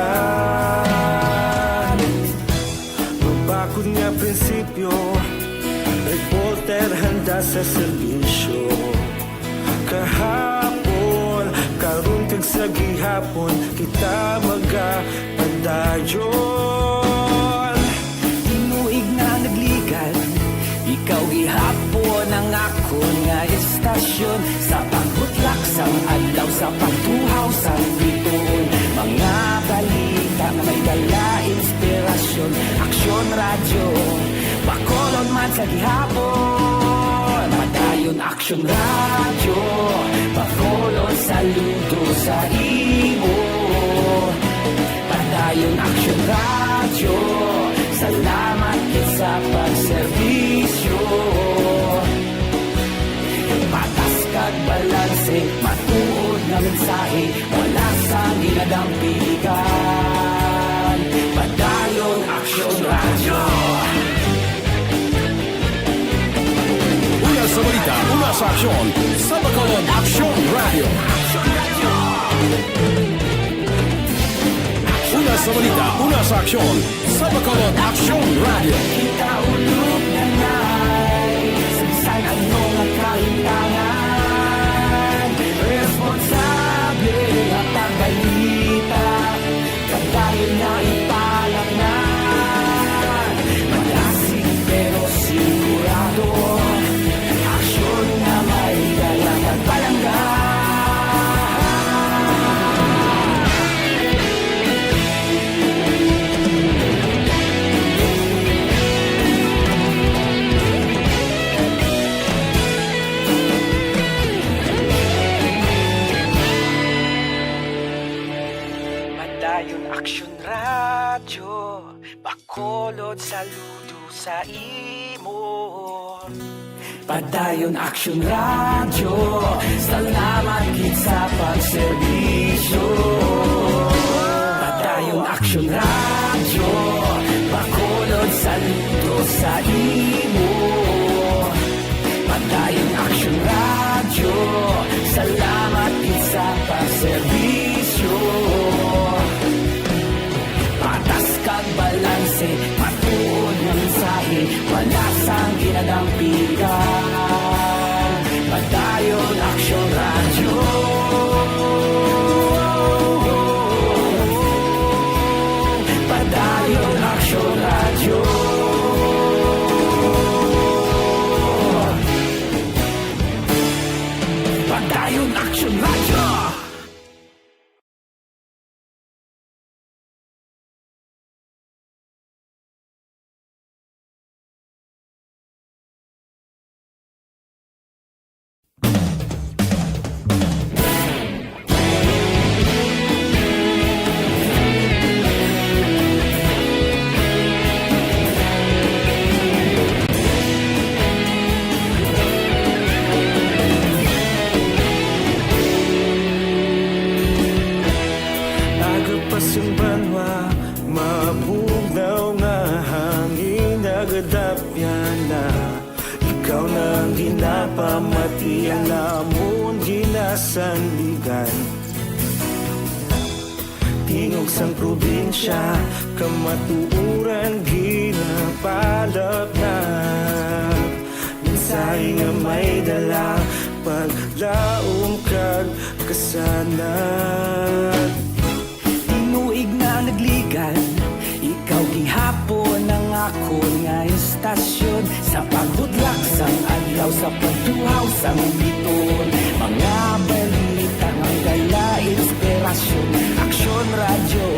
Mabakod nga prinsipyo, reporter handa sa serbisyo. Kahapon, karon kag sa gihapon, kita magapadayon. Tinuig nga nagligan, ikaw gihapon ang akon nga istasyon. Sa pagbutlak sang adlaw, sa pagtuhaw sang bituon, mga balita nga may dala inspirasyon. Aksyon Radyo, Bacolod man sa gihapon. Padayon Aksyon Radyo, Bacolod saludo sa imo. Padayon Aksyon Radyo, salamat gid sa pagserbisyo. Patas kag balanse, matuod nga mensahe, wala sang ginadampigan. Padayon Aksyon Radyo. Una sa balita, una sa aksyon, sa Bacolod Aksyon Radyo. Una sa balita, una sa aksyon, sa Bacolod Aksyon Radyo. Kita ulog na nay, sa bisan ano nga kahintangan, responsable nga pagbalita. Padayon na ipalangan. Malasig pero sigurado. Aksyon nga may dala kag palangga. Padayon Aksyon Radyo, Bacolod saludo sa imo. Padayon Aksyon Radyo, salamat gid sa pagserbisyo. Padayon Aksyon Radyo, Bacolod saludo sa imo. Padayon Aksyon Radyo, salamat gid sa pagserbisyo. Patas kag balanse, matuod nga mensahe, wala sang ginadampigan. Padayon Aksyon Radyo. Padayon Aksyon Radyo. Padayon Aksyon Radyo. Aga pa sang banwa, mabugnaw nga hangin nagadapyan na. Ikaw na ang ginapamati, ang amon ginasandigan. Tingog sang probinsya, kamatuoran ginapalapnag. Mensahe nga may dala, paglaom kag kasanag. Tinuig nga nagligan, ikaw gihapon ang akon nga istasyon. Sa pagbudlak sang adlaw, sa pagtuhaw sang bituon, mga balita nga dala inspirasyon. Aksyon Radyo,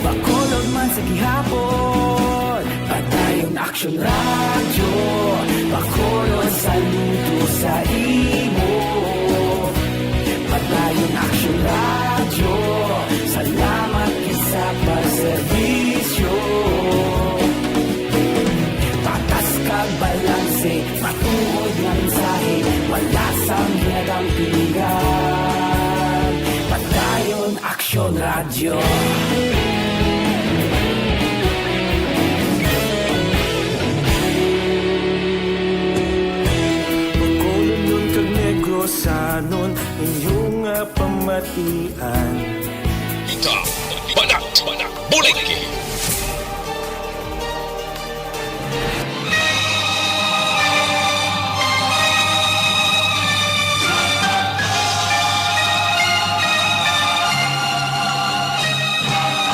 Bacolod man sa gihapon. Padayon Aksyon Radyo, Bacolod saludo sa imo. Padayon Aksyon Radyo, salamat gid sa pagserbisyo. Radyo. Bacolod, Union, kag Negrosanon, inyo nga pamatian. Kita, Banat, Buliki.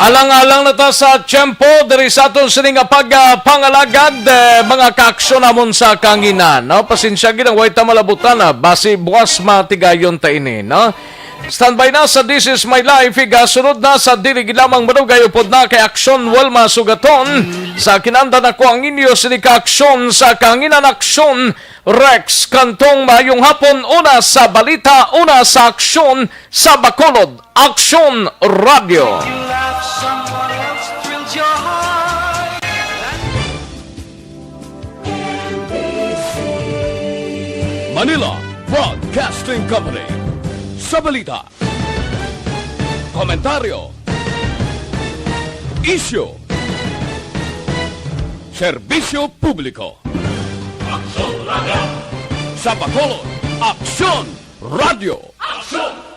Alang-alang na ta sa tiyempo diri sa aton sini nga pagpangalagad, eh, mga kaaksyon namon sa kanginan, no? Pasensya gid ang way ta malabutan, ah, basi buwas matigayon ta ini, no? Standby na sa This Is My Life, igasunod na sa dili gid lamang madugay, upod na kay Aksyon Wilma Sugaton. Sa kinanda nako ang inyo sini ka aksyon sa kanginan, Aksyon Rex Cantong. Maayong hapon, una sa balita, una sa aksyon sa Bacolod, Aksyon Radyo. Manila Broadcasting Company. Sa balita, komentaryo, isyu, serbisyo publiko. Aksyon Radyo. Sa Bacolod, Aksyon Radyo. Aksyon